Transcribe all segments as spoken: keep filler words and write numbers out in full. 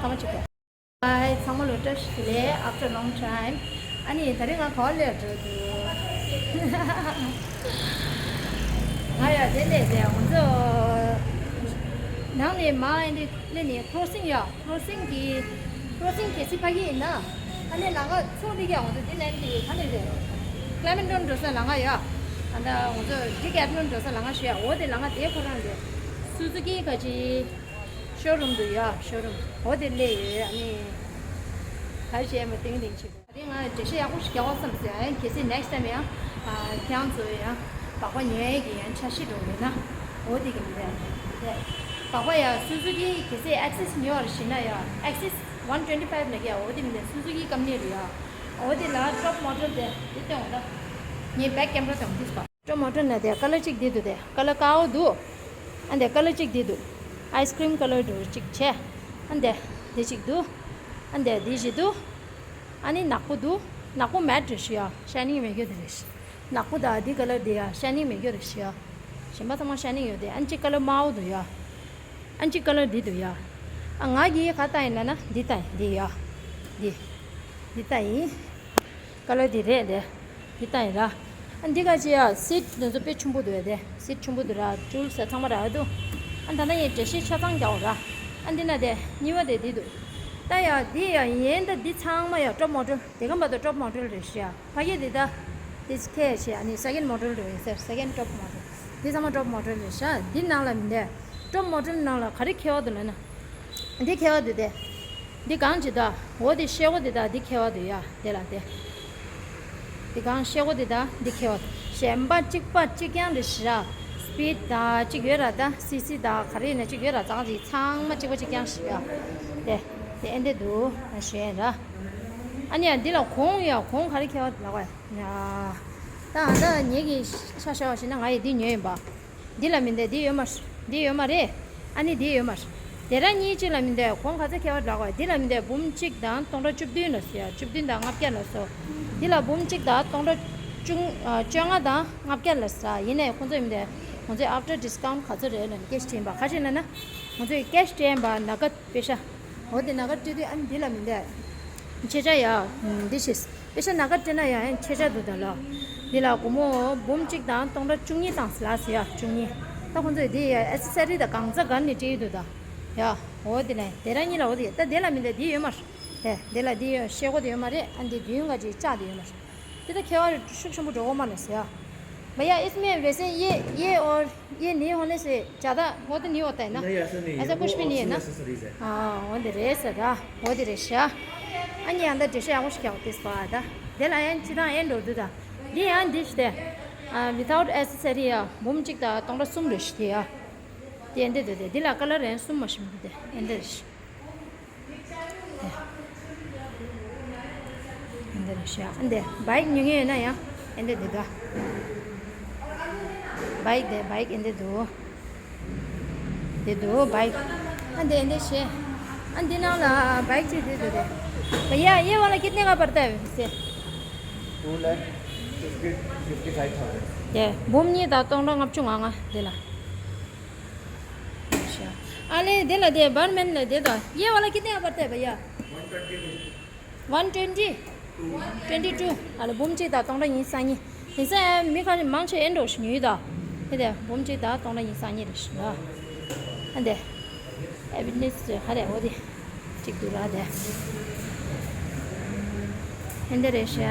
ཚང་མ་ཅིག་གོ། Hi, ཚང་མ་ལ་བཀྲ་ཤིས་བདེ་ལེགས། After long time. ཨ་ནི་དེ་རིང་ང་ག་པར་སླེབས་འགྲོ་འདུག་ང་ཡ་དེ་ནས་དེ་ང་ཚོ་ནང་ནས་མ་ཨེ་འདི་སླེབས་ནས་crossing ཡ་crossing གི་crossing གལ་སྲིད་ཕ་གི་ཡིན་ན། ཨ་ནི་ལམ་ཁ་ཚུར་སླེབས་ཀྱི་ང་ཚོ་འདི་ནས་འདི་ག་ནས་རེད། Clemendon འགྲོ་ས་ལམ་ཁ་ཡ། ཨ་ད་ང་ཚོ་Decathlon འགྲོ་ས་ལམ་ཁ་ཞིག་ཡ། འོ་དེ་ལམ་ཁ་དེ་ཁོ་རང་རེད། Suzuki ག་ཅི། ཤོ་རུམ་དུ་ཡ། ཤོ་རུམ་འོ་དེ་སླེབས་ཡོད། ཨ་ནི་ག་རེ་བྱས་མ་ཏིང་ཏིང་བྱེད་དགོས། ཨ་ནི་ང་འགྲེལ་བཤད་ཡག་པོ་ཞིག་རྒྱག་དགོས་བསམ་སོང་། ཨ་ནི་གལ་སྲིད་next time ཡང་ཨ་ཁྱེད་རང་ཚོ་ཡང་སྦག་སྦག་ཉོ་ཡས་ཀྱི་ཡང་འཆར་གཞི་འདྲ་བོ་ཡོད་ན་འོ་དེ་གི་མི་རེད། དེ་སྦག་སྦག་ཡ་Suzuki གལ་སྲིད་Access ཉོ་བར་བྱེད་ན་ཡ་Access one twenty five ལ་གི་ཡ་འོ་དེ་མི་རེད། Suzuki company རེད་ཡ། འོ་དེ་ལ་top model དེ་དེ་སྟོན་འོང་ད། ངའི་back camera དང་དེ་སྤ། Top model ན་དེ་color གཅིག་འདི་འདུག་དེ་color དཀར་པོ་འདུག་ཨ་འདི་color གཅིག་འདི་འདུག ice cream color འདྲ་བོ་གཅིག་བྱས། ཨ་འདི་འདི་གཅིག་འདུག་ཨ་འདི་འདི་བཞི་འདུག་ཨ་ནི་ནག་པོ་འདུག་ནག་པོ་matte རེད་ཤི་ཡ། shining མེད་རྒྱུ་དེ་རེད་ཤི། ནག་པོ་དང་འདི་color འདི་ཡ་shining མེད་རྒྱུ་རེད་ཤི་ཡ། གཞན་པ་ཚང་མ་shining ཡོད་དེ། ཨ་ནི་གཅིག་color དམར་པོ་འདུག་ཡ། ཨ་ནི་གཅིག་color འདི་འདུག་ཡ། ཨ་ང་གིས་ག་ལྟ་ཡིན་ལབ་ན་འདི་ལྟ་ཡིན། འདི་ཡ། འདི་འདི་ལྟ་ཡིན། color དེ་རེད་དེ། དེ་ལྟ་ཡིན་ར། ཨ་འདི་ག་ཅི་ཡ་seat འདི་ཚོ་དཔེ་ཆུང་པོ་འདུག་ཡ་དེ། seat ཆུང་པོ་འདུག་ར། ཊུལ་ས་ཚང་མ་རག་འདུག་ཨ་ད་ལྟ་ངས་འགྲེལ་བཤད་ཆ་ཚང་རྒྱག་འོ་ར། ཨ་འདི་ན་དེ་གཉིས་པ་དེ་འདི་འདུག་ད་ཡ་འདི་ཡ་ཡིན་ད་འདི་ཚང་མ་ཡ་top model དེ་གམ་པ་དུ་top model རེད་ཤི་ཡ། ཕ་གི་འདི་ད་འདི་ཁེ་ཤི་ཨ་ནི་second model རེད་ཟེར། second top model འདི་ཚང་མ་top model རེད་ཤི་ཡ། འདི་ནང་ལ་མི་འདུག top model ནང་ལ་ག་རེ་ཁེ་བ་འདུག་ལབ་ན། འདི་ཁེ་བ་འདུག་དེ། འདི་གང་ཅི་ད། འོ་དེ་ཤེལ་སྒོ་དེ་དག་འདི་ཁེ་བ་འདུག་ཡ། དེ་ལ་དེ། འདི་གང་ཤེལ་སྒོ་དེ་དག་འདི་ཁེ་བ་འདུག་གཞན་པ་གཅིག་པ་གཅིག་རྐྱང་རེད་ཤི་ར། སི་པིད་དང་གཅིག་ཡོད་ར། ད་སི་སི་དང་ག་རེ་ཡིན་ན་གཅིག་ཡོད་ར། ཙང་ཅིག་ཚང་མ་གཅིག་པ་གཅིག་རྐྱང་ཤི་ཡ། དེ། དེ་ཨེ་འདི་འདུག་ན་ཤེས་ར། ཨ་ནི་ཡ་འདི་ལ་གོང་ཡ་གོང་ག་རེ་ཁེ་བ་འདུག་ལ་གོ་ཡ། ད་ཨ་ད་ངེད་ཀྱི་ཆ་བཞག་པ་ཞིག་ན་ང་ཡི་འདི་ཉོས་ཡིན་པ། འདི་ལ་མི་འདོད་འདི་ཡོད་མ་རེད། འདི་ཡོད་མ་རེད། ཨ་ནི་འདི་ཡོད་མ་རེད། དེ་ར་གཉིས་གཅིག་ལ་མི་འདོད་གོང་ག་ཚད་ཁེ་བ་འདྲ་གོ། འདི་ལ་མི་འདོད་འབུམ་གཅིག་དང་སྟོང་ཕྲག་བཅུ་བདུན་ལ་སོ་ཡ། བཅུ་བདུན་དང་ལྔ་བརྒྱ་ལ་སོ། འདི་ལ་འབུམ་གཅིག་དང་སྟོང་ཕྲག་བཅུ་ཨ་བཅོ་ལྔ་དང་ལྔ་བརྒྱ་ལ་ས། ཡིན་ནའི་ཁོང་ཚོས་མི་འདོད་ཁོང་ཚོས་after discount ག་ཚོད་རེད་ལ་ནི་ཀེཤ་དྲན་པ་ཁ་ཤས་ན་ན། ཁོང་ཚོས་ཀེཤ་དྲན་པ་ན་ག་པེ་ཤ། འོ་དེ་ན་ག་སྤྲད་དུས་ཨ་ནི་འདི་ལ་མི་འདོད་ཆེ་ཆ་ཡ། འདི་ཤེས། པེ་ཤ་ན་ག་སྤྲད་ན་ཡང་ཆེ་ཆ་འདུག་ད་ལ། འདི་ལ་སྒོར་མོ་འབུམ་གཅིག་དང་སྟོང་ཕྲག་བཅུ་གཉིས་བཏང་ཟེར་ལ་ཟེར་ཡ། བཅུ་གཉིས། ད་ཁོང་ཚོས་འདི་ཡ་ཨེ་སི་སེ་རི་དང་གང་ཚ་ག་ནས་སྤྲད་ཡི་འདུག་ད། ཡ། འོ་དེ་ལ་དེ་ར་གཉིས་ལ་འོ་དེ་ད་དེ་ལ་མི་འདོད་འདི་ཡོད་མ་རེད། དེ་དེ་ལ་འདི་ཡོད་ཤེལ་སྒོ་དེ་ཡོད་མ་རེད། ཨ་འདི་མདུན་ག་ཅིག་ལྕགས་དེ་ཡོད་མ་རེད། དེ་ད་ཁེ་བ་ཤུགས་ཆེན་པོ་འགྲོ་གོ་མ་ལ་ཟེར་ཡ། भैया, इसमें वैसे ये, ये और ये नहीं होने से ज़्यादा, वो तो नहीं होता है ना? नहीं, ऐसा नहीं है, ऐसा वो कुछ भी नहीं है ना? Accessories है। हाँ, वो तो रेस है दा, वो तो रेस है। ཨ་ནི་ཡང་ད་འགྲེལ་བཤད་ཡག་པོ་ཞིག་རྒྱག་དེ་སྤ་ད། དེ་ལ་ཡང་སྤྱི་བཏང་ཨེ་འགྲོ་འདུག་ད། འདི་ཡང་འདི་ཞིག་དེ། ཨ། without accessory ཡ་འབུམ་གཅིག་དང་སྟོང་ཕྲག་གསུམ་རེ་ཞིག་དེ་ཡ། དེ་ཨེ་འདི་དེ་དེ་འདི་ལ་ཀ་ལར་ཡང་གསུམ་མ་ཞིག་མི་འདུག་དེ་ཨེ་འདི་རེ་ཞིག་འདི་རེད་ཤག་འདི་བྷའིག་ཉོ་མཁན་ཡོད་ན་ཡང་ཨེ་འདི་འདི་ག་བྷའིག་དེ་བྷའིག་ཨེ་འདི་འདུག་འདི་འདུག་བྷའིག་ཨ་འདི་ཨེ་འདི་ཤེས། ཨ་འདི་ནང་ལ་བྷའིག་ཅིག་འདི་འདུག་དེ། भैया, ये वाला कितने का पड़ता है वैसे? Two lakh fifty, fifty five thousand. དེ་འབུམ་གཉིས་དང་སྟོང་ཕྲག་ལྔ་བཅུ་ང་ལྔ་འདི་ལ། ཨ་ལེ་དེ་ལ་དེ་བར་མེན་ལ་དེ་དང་ཡེ་བ་ལ་ཀི་ཏེ་ཡ་བར་ཏེ་བ་ཡ། One twenty two. One twenty two. ཨ་ལེ་འབུམ་གཅིག་དང་སྟོང་ཕྲག་ཉི་ཤུ་རྩ་གཉིས། ཡིན་ས་ཡང་མི་ཁ་ཤས་མང་ཆེ་ཨེ་འགྲོ་ཞིག་ཉོས་ད། དེ་དེ་འབུམ་གཅིག་དང་སྟོང་ཕྲག་ཉི་ཤུ་རྩ་གཉིས་རེད་ཞིག་ལ། ཨ་འདེ། ཨེ་བི་ནེ་སི་ཧ་རེ་འོ་དེ། གཅིག་འདུག་ར་དེ། ཧེ་འདི་རེད་ཤག་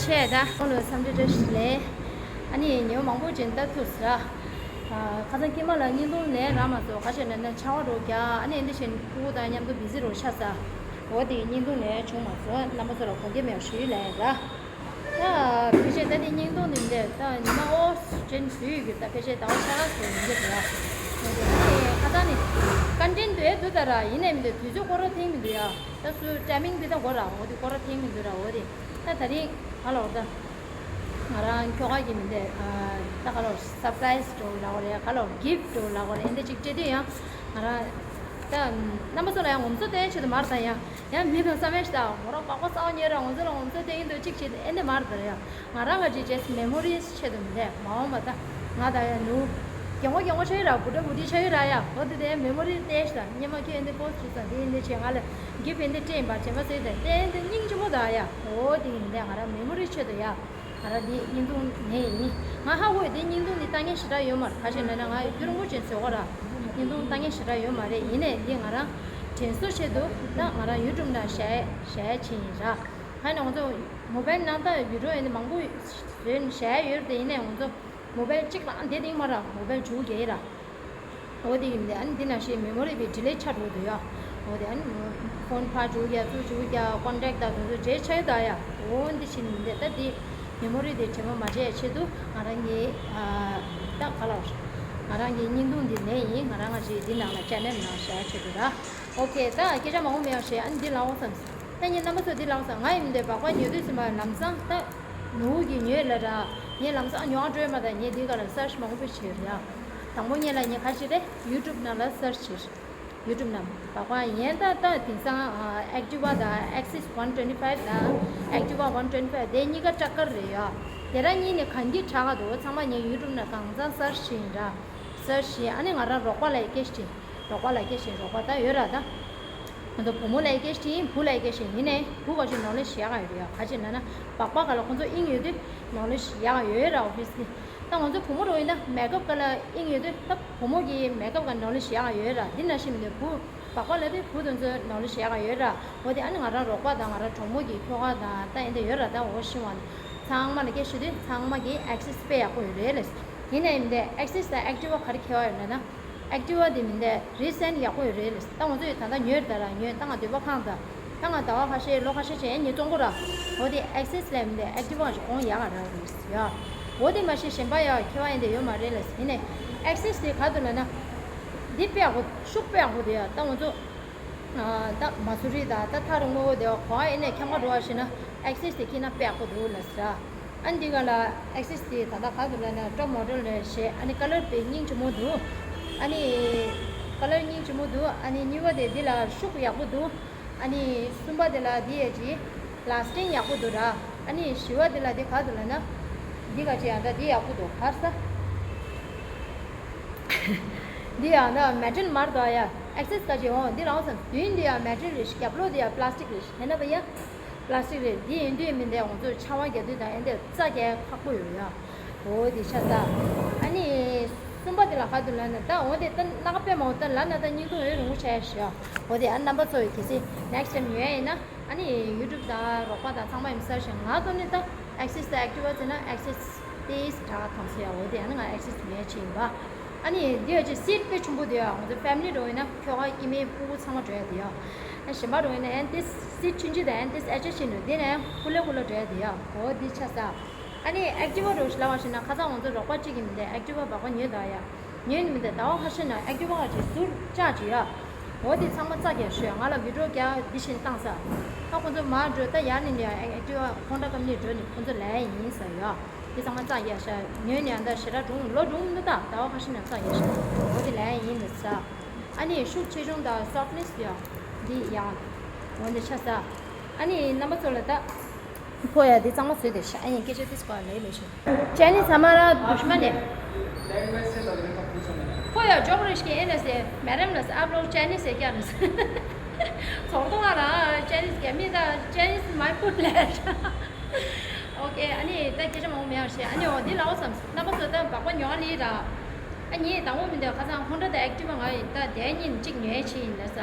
ཆེ་ད། ཁོང་ལ་འཚམས་འདྲི་བཀྲ་ཤིས་བདེ་ལེགས། ཨ་ནི་ཉི་མ་མང་པོ་ཅིག་ལྟ་ཐུབ་ཟེར། ཨ། ཁ་སང་དཀྱིལ་མ་ལ་བརྙན་ཐུང་ལས་རག་མ་སོང་། ཁ་ཤས་ནས་ན་ཆར་པ་རོ་རྒྱག་ཨ་ནི་འདི་བཞིན་ཕྲུ་གུ་དང་མཉམ་དུ་བི་ཟི་རོ་ཆགས་ས། འོ་དེ་བརྙན་ཐུང་ལས་བྱུང་མ་སོང་། རྣམ་པ་ཚོ་ལ་དགོངས་འགལ་མེད་པ་ཞུ་ཡི་ལན་ར། ད་ཕལ་ཆེར་ད་དེ་བརྙན་ཐུང་འདི་འདྲ་ད་ཉི་མ་ཨོ་ཅན་བཟོས་ཡོད་ཀྱི་ད་ཕལ་ཆེར་ཟླ་བ་ཕྱེད་ཀ་ཙམ་ཡིན་གྱི་རེད། ཨ་ནི་ཁ་སང་ནི་ཀོན་ཊེན་ཊི་འདུག་ཨེ་འདུག་ད་ར་ཡིན་ནའི་མི་འདུག་དུས་ཚོད་ཁོ་རང་འཐེན་མི་འདུག་ཡ། ད་སུ་ཊའི་མིང་འདི་ད་འགོར་ར་འོ་དེ་ཁོ་རང་འཐེན་མི་འདུག་ར་འོ་དེ། ད་ད་རིང་ག་ལོར་ད་ང་རང་ཁྱོ་ག་གི་མི་འདུག་ཨ། ད་ག་ལོར་སར་པ་རའི་སི་འདྲ་བོ་ལབ་དགོས་རེད། ག་ལོར་གིཕ་ཊི་འདྲ་བོ་ལབ་དགོས་རེད། ཨེ་འདྲ་ཅིག་སྤྲད་དུས་ཡང་ང་རང་ད་རྣམ་པ་ཚོ་ལ་ཡང་ངོམ་སོ་སྟོན་ཆེད་དུ་མར་ད་ཡང་། ཡང་མི་དང་བསམ་ཡས་ཤིག་དང་མོ་རང་སྦག་སྦག་ས་བ་ཉོས་ར་ང་ཚོ་ལ་ངོམ་སོ་སྟོན་གྱི་འདུག་གཅིག་བྱེད་དེ་ཨེ་འདི་མར་དར་ཡ། ང་རང་ག་ཅིག་ཇེ་སི་མེ་མོ་རིས་ཆེད་དུ་མི་འདུག་མ་འོངས་པ་ད་ང་དང་ཡ་ནུ་ གྱོང་པོ་གྱོང་པོ་ཆགས་ཀྱི་ར། བུ་ཕྲུག་བུ་ཁྲིད་ཆགས་ཀྱི་ར་ཡ། འོ་དེ་དེ་མེ་མོ་རི་བལྟས་ཤག་སྔོན་མ་ཁྱོད་འདི་པོ་སི་ཊི་བྱས་ཙང་དེ་འདི་བྱས། ང་ལ་གི་ཕི་འདི་སྤྲད་ཡིན་པ། བྱས་པ་ཟེར་ཏེ་དེ་འདི་སྙིང་རྗེ་མོ་ད་ཡ། འོ་དེ་ཡིན་དེ་ང་རང་མེ་མོ་རི་ཆེད་དུ་ཡ། ང་རང་འདི་བརྙན་ཐུང་ནས་ཡིན། ང་ཧ་གོ་འདི་བརྙན་ཐུང་འདི་ལྟ་མཁན་ཞེ་དྲག་ཡོད་མ་རེད། ག་ཞིག་ལབ་ན་ང་ཡུལ་སྐྱོ་རིང་པོ་ཅན་བཟོ་གོ་ར། བརྙན་ཐུང་ལྟ་མཁན་ཞེ་དྲག་ཡོད་མ་རེད། ཡིན་ནའི་འདི་ང་རང་དྲན་གསོ་ཆེད་དུ་ད་ང་རང་ཡུ་ཊུབ་ནང་བཞག་བཞག་ཡ་ཆེད་ཡིན་ར། ཧ་ནས་ང་ཚོ་མོ་བལ་ནང་ད་བི་ཌི་ཡོ་ཡིན་ནའི་མང་པོ་བཟོས་ནས་བཞག་ཡ་ཡོད་རེད་དེ། ཡིན་ནའི་ང་ཚོ་མོ་བལ་གཅིག་ལའང་བསྡད་ཡོད་མ་རེད། མོ་བལ་མཇུག་རྒྱག་ཡིན་ར། འོ་དེ་ཡིན་དེ། ཨ་ནི་འདི་ནང་བཞིན་མེ་མོ་རི་བའི་ཌི་ལེ་ཊི་ཆགས་འགྲོ་འདུག་ཡ། འོ་དེ་ཨ་ནི་ཕོན་ཕར་མཇུག་རྒྱག་ཚུར་མཇུག་རྒྱག་ཀོན་ཊེག་དང་དེ་ཚོ་བརྗེ་ཆགས་ཡོད་ད་ཡ། འོ་འདི་བྱེད་ནི་འདི། ད་འདི་མེ་མོ་རི་དེ་བྲིས་མ་མ་བརྗེད་ཆེད་དུ་ང་རང་གི་ཨ་ད་ག་ལ་ང་རང་གི་བརྙན་ཐུང་འདི་ལེན་ཡིན། ང་རང་ང་ཞིག་འདི་ནང་ལ་ཅེ་ནལ་ནང་བཞག་ཆེད་དུ་ར། ཨོ་ཁེ། ད་སྐད་ཆ་མང་པོ་མེད་པ་བྱས། ཨ་ནི་འདི་ལབ་འོང་བསམ། ད་ངས་རྣམ་པ་ཚོ་འདི་ལབ་འོང་བསམ། ང་ཡིན་མི་འདོད་པགས་པ་ཉོ་དུས་ཙམ་པ་ལམ་སང་ད་ནུ་བོ་གིས་ཉོས་ལ་ར། ངས་ལམ་སང་ཉོ་བ་འགྲོ་ཡོད་མ་རེད། ངས་འདི་ག་ལ་སར་ཆི་མང་པོ་བྱས་རེད་ཡ། དང་པོ་ཉིད་ལ་ངས་ག་རེ་བྱས་རེད། ཡུ་ཊུབ་ནང་ལ་སར་ཆི་བྱས། ཡུ་ཊུབ་ནང་པགས་པ་ཡིན་ད། ད་དེང་སང་ཨེག་ཊི་ཝ་དང་ཨེག་སིས་ཝན་ཊུ་ཝེན་ཊི་ཕའིབ་དང་ཨེག་ཊི་ཝ་ཝན་ཊུ་ཝེན་ཊི་ཕའིབ་དེ་གཉིས་ཀ་ཊག་ཀར་རེད་ཡ། དེ་རང་གཉིས་ནས་གང་གི་དྲག་ག་འདུག་ཚང་མ་ངས་ཡུ་ཊུབ་ནང་གང་ཚང་སར་ཆི་བྱས་ཡིན་ར། སར་ཆི་བྱས། ཨ་ནི་ང་རང་རོགས་པ་ལ་ཡི་སྐད་ཆ་དྲིས། རོགས་པ་ལ་སྐད་ཆ་དྲིས། རོགས་པ་ད་ཡོད་ར་ད། ང་ཚོ་བུ་མོ་ལ་ཡི་སྐད་ཆ་དྲིས། བུ་ལ་ཡི་སྐད་ཆ་དྲིས། ཡིན་ནའི་བུ་ག་ཅིག་ནོ་ལེ་ཇི་ཡག་ག་ཡོད་རེད་ཡ། ག་ཅིག་ལབ་ན་པགས་པ་ག་ལ་ཁོང་ཚོ་དབྱིངས་ཡོད་དུས་ནོ་ལེ་ཇི་ཡག་ག་ཡོད་ར། ཨོ་བྷི་ཡ་སི་ལི། ད་ང་ཚོ་བུ་མོ་རོ་ཡིན་ན་མེག་ཨབ་ག་ལ་དབྱིངས་ཡོད་དུས་ད་བུ་མོ་གི་མེག་ཨབ་ག་ནོ་ལེ་ཇི་ཡག་ག་ཡོད་ར། འདི་ནང་བཞིན་མི་འདུག་བུ་པགས་པ་ལ་དུས་བུ་དེ་ཚོ་ནོ་ལེ་ཇི་ཡག་ག་ཡོད་ར། འོ་དེ་ཨ་ནི་ང་རང་རོགས་པ་དང་ང་རང་གྲོགས་མོ་གི་ཁྱོ་ག་དང་ད་ཡིན་དེ་ཡོད་ར། ད་འོ་ཤི་ཝན་ཚང་མ་ལ་སྐད་ཆ་དྲིས་དུས་ཚང་མ་གི་ཨེག་སིས་དཔེ་ཡག་པོ་ཡོད་རེད་ལབ། ཡིན་ནའི་མི་འདུག་ཨེག་སིས་དང་ཨེག་ཊི་ཝ་ག་རེ་ཁྱད་པར་ཡོད་ལབ་ན། ཨེག་ཊི་ཝ་དེ་མི་འདུག་རི་སེན་ཊི་ཡག་པོ་ཡོད་རེད་ལབ། ད་ང་ཚོ་ཡི་ད་ལྟ་ཉོས་རེད་ད་ར། ཉོས་ད་ང་འདོད་པ་ཁེངས་ད། ད་ང་ཟླ་བ་ཁ་ཤས་ལོ་ཁ་ཤས་བྱས་ངས་བཙོང་གོ་ར། འོ་དེ་ཨེག་སིས་ལ་མི་འདུག་ཨེག་ཊི་ཝ་ཞིག་གོང་ཡག་ག་རག་རེད་ཡ། འོ་དེ་མ་གཞི་གཞན་པ་ཡ་ཁྱད་པར་ཡིན་དེ་ཡོད་མ་རེད་ལབ། ཡིན་ནའི་ཨེག་སིས་དེ་ག་འདུག་ལབ་ན། འདི་དཔེ་ཡག་པོ། ཤུགས་དཔེ་ཡག་པོ་འདུག་ཡ། ད་ང་ཚོ་ཨ་ད་མ་སུ་རི་དང་ད་ཐག་རིང་པོ་དེ་བ་གོ་ཨ་ཡིན་ནའི་ཁྱམས་ཁ་འགྲོ་བ་ཞིག་ན་ཨེག་སིས་དེ་འཁྱེར་ན་དཔེ་ཡག་པོ་འདུག་ལབ་ཟེར། ཨ་ནི་འདི་ག་ལ་ཨེག་སིས་དེ་ད་ལྟ་ག་འདུག་ལབ་ན་ཊོབ་མོ་ཌེལ་རེད་ཞེས། ཨ་ནི་ཀ་ལར་དཔེ་སྙིང་རྗེ་མོ་འདུག་ཨ་ནི་ཀ་ལར་སྙིང་རྗེ་མོ་འདུག་ཨ་ནི་གཉིས་པ་དེ་འདི་ལ་ཤུགས་ཡག་པོ་འདུག་ཨ་ནི་གསུམ་པ་དེ་ལ་འདི་ཡ་ཅི་ལ་སི་ཊིང་ཡག་པོ་འདུག་ར། ཨ་ནི་བཞི་པ་དེ་ལ་འདི་ག་འདུག་ལབ་ན་འདི་ག་ཅི་ཡང་ད་འདི་ཡག་པོ་འདུག་གར་ས། འདི་ཡང་ད་མེ་ཊལ་མར་འདུག་ཡ། ཨེག་སིས་ག་ཅི་འོང་འདི་རང་སམ། མདུན་འདི་ཡང་མེ་ཊལ་རེད། རྒྱབ་ལོགས་འདི་ཡང་པ་ལ་སི་ཊིག་རེད། ཧེ་ན་བ་ཡ། པ་ལ་སི་ཊིག་རེད། འདི་ཡིན་དུས་མི་འདས་ང་ཚོས་ཆར་པ་རྒྱག་དུས་དང་ཨེ་འདས་རྩྭ་རྒྱག་ཁག་པོ་ཡོད་ཡ། འོ་དེ་ཆ་ས། ཨ་ནི་གསུམ་པ་དེ་ལ་ག་འདུག་ལབ་ན་ད་འོ་དེ་ད་སྣ་ཁ་དཔེ་མང་པོ་ད་ལབ་ན་ད་སྙིང་རྡུང་ཡོད་རུང་བོ་བྱས་ཤག་འོ་དེ་ཨ་རྣམ་པ་ཚོ་གལ་སྲིད་ནེག་སི་ཊེམ་ཉོ་ཡ་ཡིན་ན་ཨ་ནི་ཡུ་ཊུབ་དང་རོགས་པ་དང་ཚང་མ་ཡིན་སར་ཞིང་ང་ཐོག་ནས་ད་ཨེག་སིས་དང་ཨེག་ཊི་ཝ་བྱས་ན་ཨེག་སིས་ཏེས་དྲག་ཐམས་སེ་ཡ། འོ་དེ་ཨ་ནི་ང་ཨེག་སིས་ཉོ་ཡ་ཆེད་ཡིན་པ། ཨ་ནི་འདི་ཡ་ཅིག་སིཊ་དཔེ་ཆུང་པོ་འདུག་ཡ། ང་ཚོ་ཕེ་མི་ལི་འགྲོ་ཡིན་ན་ཁྱོ་ག་ཨི་མེ་ཕྲུ་གུ་ཚང་མ་འགྲོ་ཡ་འདུག་ཡ། ཨ་གཞན་པ་འགྲོ་ཡིན་ན་ཨན་ཏིས་སིཊ་ཆུང་ཆུང་དང་ཨན་ཏིས་ཨེ་ཅེ་ཆེ་འགྲོ་འདི་ནས་ཀུ་ལེ་ཀུ་ལེ་འགྲོ་ཡ་འདུག་ཡ། འོ་འདི་ཆ་ས། ཨ་ནི་ཨེག་ཊི་ཝ་འགྲོ་ཞིག་ལབ་པ་ཞིག་ན་ཁ་སང་ང་ཚོ་རོགས་པ་གཅིག་གིས་མི་འདུག་ཨེག་ཊི་ཝ་བག་པ་ཉོས་འདུག་ཡ། ཉོས་ནི་མི་འདུག་ཟླ་བ་ཁ་ཤས་ནང་ཨེག་ཊི་ཝ་ག་ཅིག་ཟུར་བཅག་ཅིག་ཡ། འོ་འདི་ཚང་མ་བཙག་རྒྱག་ཤོད། ང་ལ་བི་ཌི་ཡོ་རྒྱག་འདི་བཞིན་བཏང་ས། ད་ཁོ་ཚོ་མར་འགྲོ་ད་ཡར་ནས་ནས་ཨེག་ཊི་ཝ་ཁོང་ཁྲ་ཀམ་ནི་འགྲོ་ནི་ཁོ་ཚོ་ལས་ཡིན་ས་ཡ། འདི་ཚང་མ་བཙག་རྒྱག་ཤག་ཉོས་ནས་ཨ་ད་ཞེ་དྲག་གྲུང་ལོ་གྲུང་མི་འདུག་ད་ཟླ་བ་ཁ་ཤས་ནས་བཙག་རྒྱག་ཤག་འོ་འདི་ལས་ཡིན་འདི་ས། ཨ་ནི་ཤུགས་ཆེ་ཆུང་དང་སོཕ་ནེས་ཡ། འདི་ཡ། འོ་འདི་ཆ་ས། ཨ་ནི་རྣམ་པ་ཚོ་ལ་ད། ཕོ་ཡ་འདི་གཙང་མ་བཟོས་ཏེ་ཤ་ཨ་ཡིན་སྐད་ཆ་ཏིས་པ་ལས་ལས་ཤོད། ཅའི་ནིས་ཚང་མ་ར་དུ་ཤ་མ་ནས། ཕོ་ཡ་ཇོག་རེ་ཤི་ཨེ་ལ་སེ་མེ་རམ་ལ་སེ་ཨབ་ལོ་ཅའི་ནིས་སེ་ཀྱ་ལ་སེ། ཚོགས་ཐོག་ལ་ཅའི་ནིས་ཀྱ་མི་ད་ཅའི་ནིས་མའི་ཕུད་ལས། ཨོ་ཁེ། ཨ་ནི་ད་སྐད་ཆ་མང་པོ་མེད་ཡང་ཤེས། ཨ་ནི་འོ་འདི་ལའོ་བསམ་རྣམ་པ་ཚོ་ད་བག་པ་ཉོ་ལི་ར། ཨ་ནི་དང་པོ་མི་འདོད་ཁ་སང་ཧོན་ཌ་དང་ཨེག་ཊི་ཝ་ང་ཡི་ད་དེ་གཉིས་གཅིག་ཉོས་ཕྱིན་ཡིན་ལ་ས།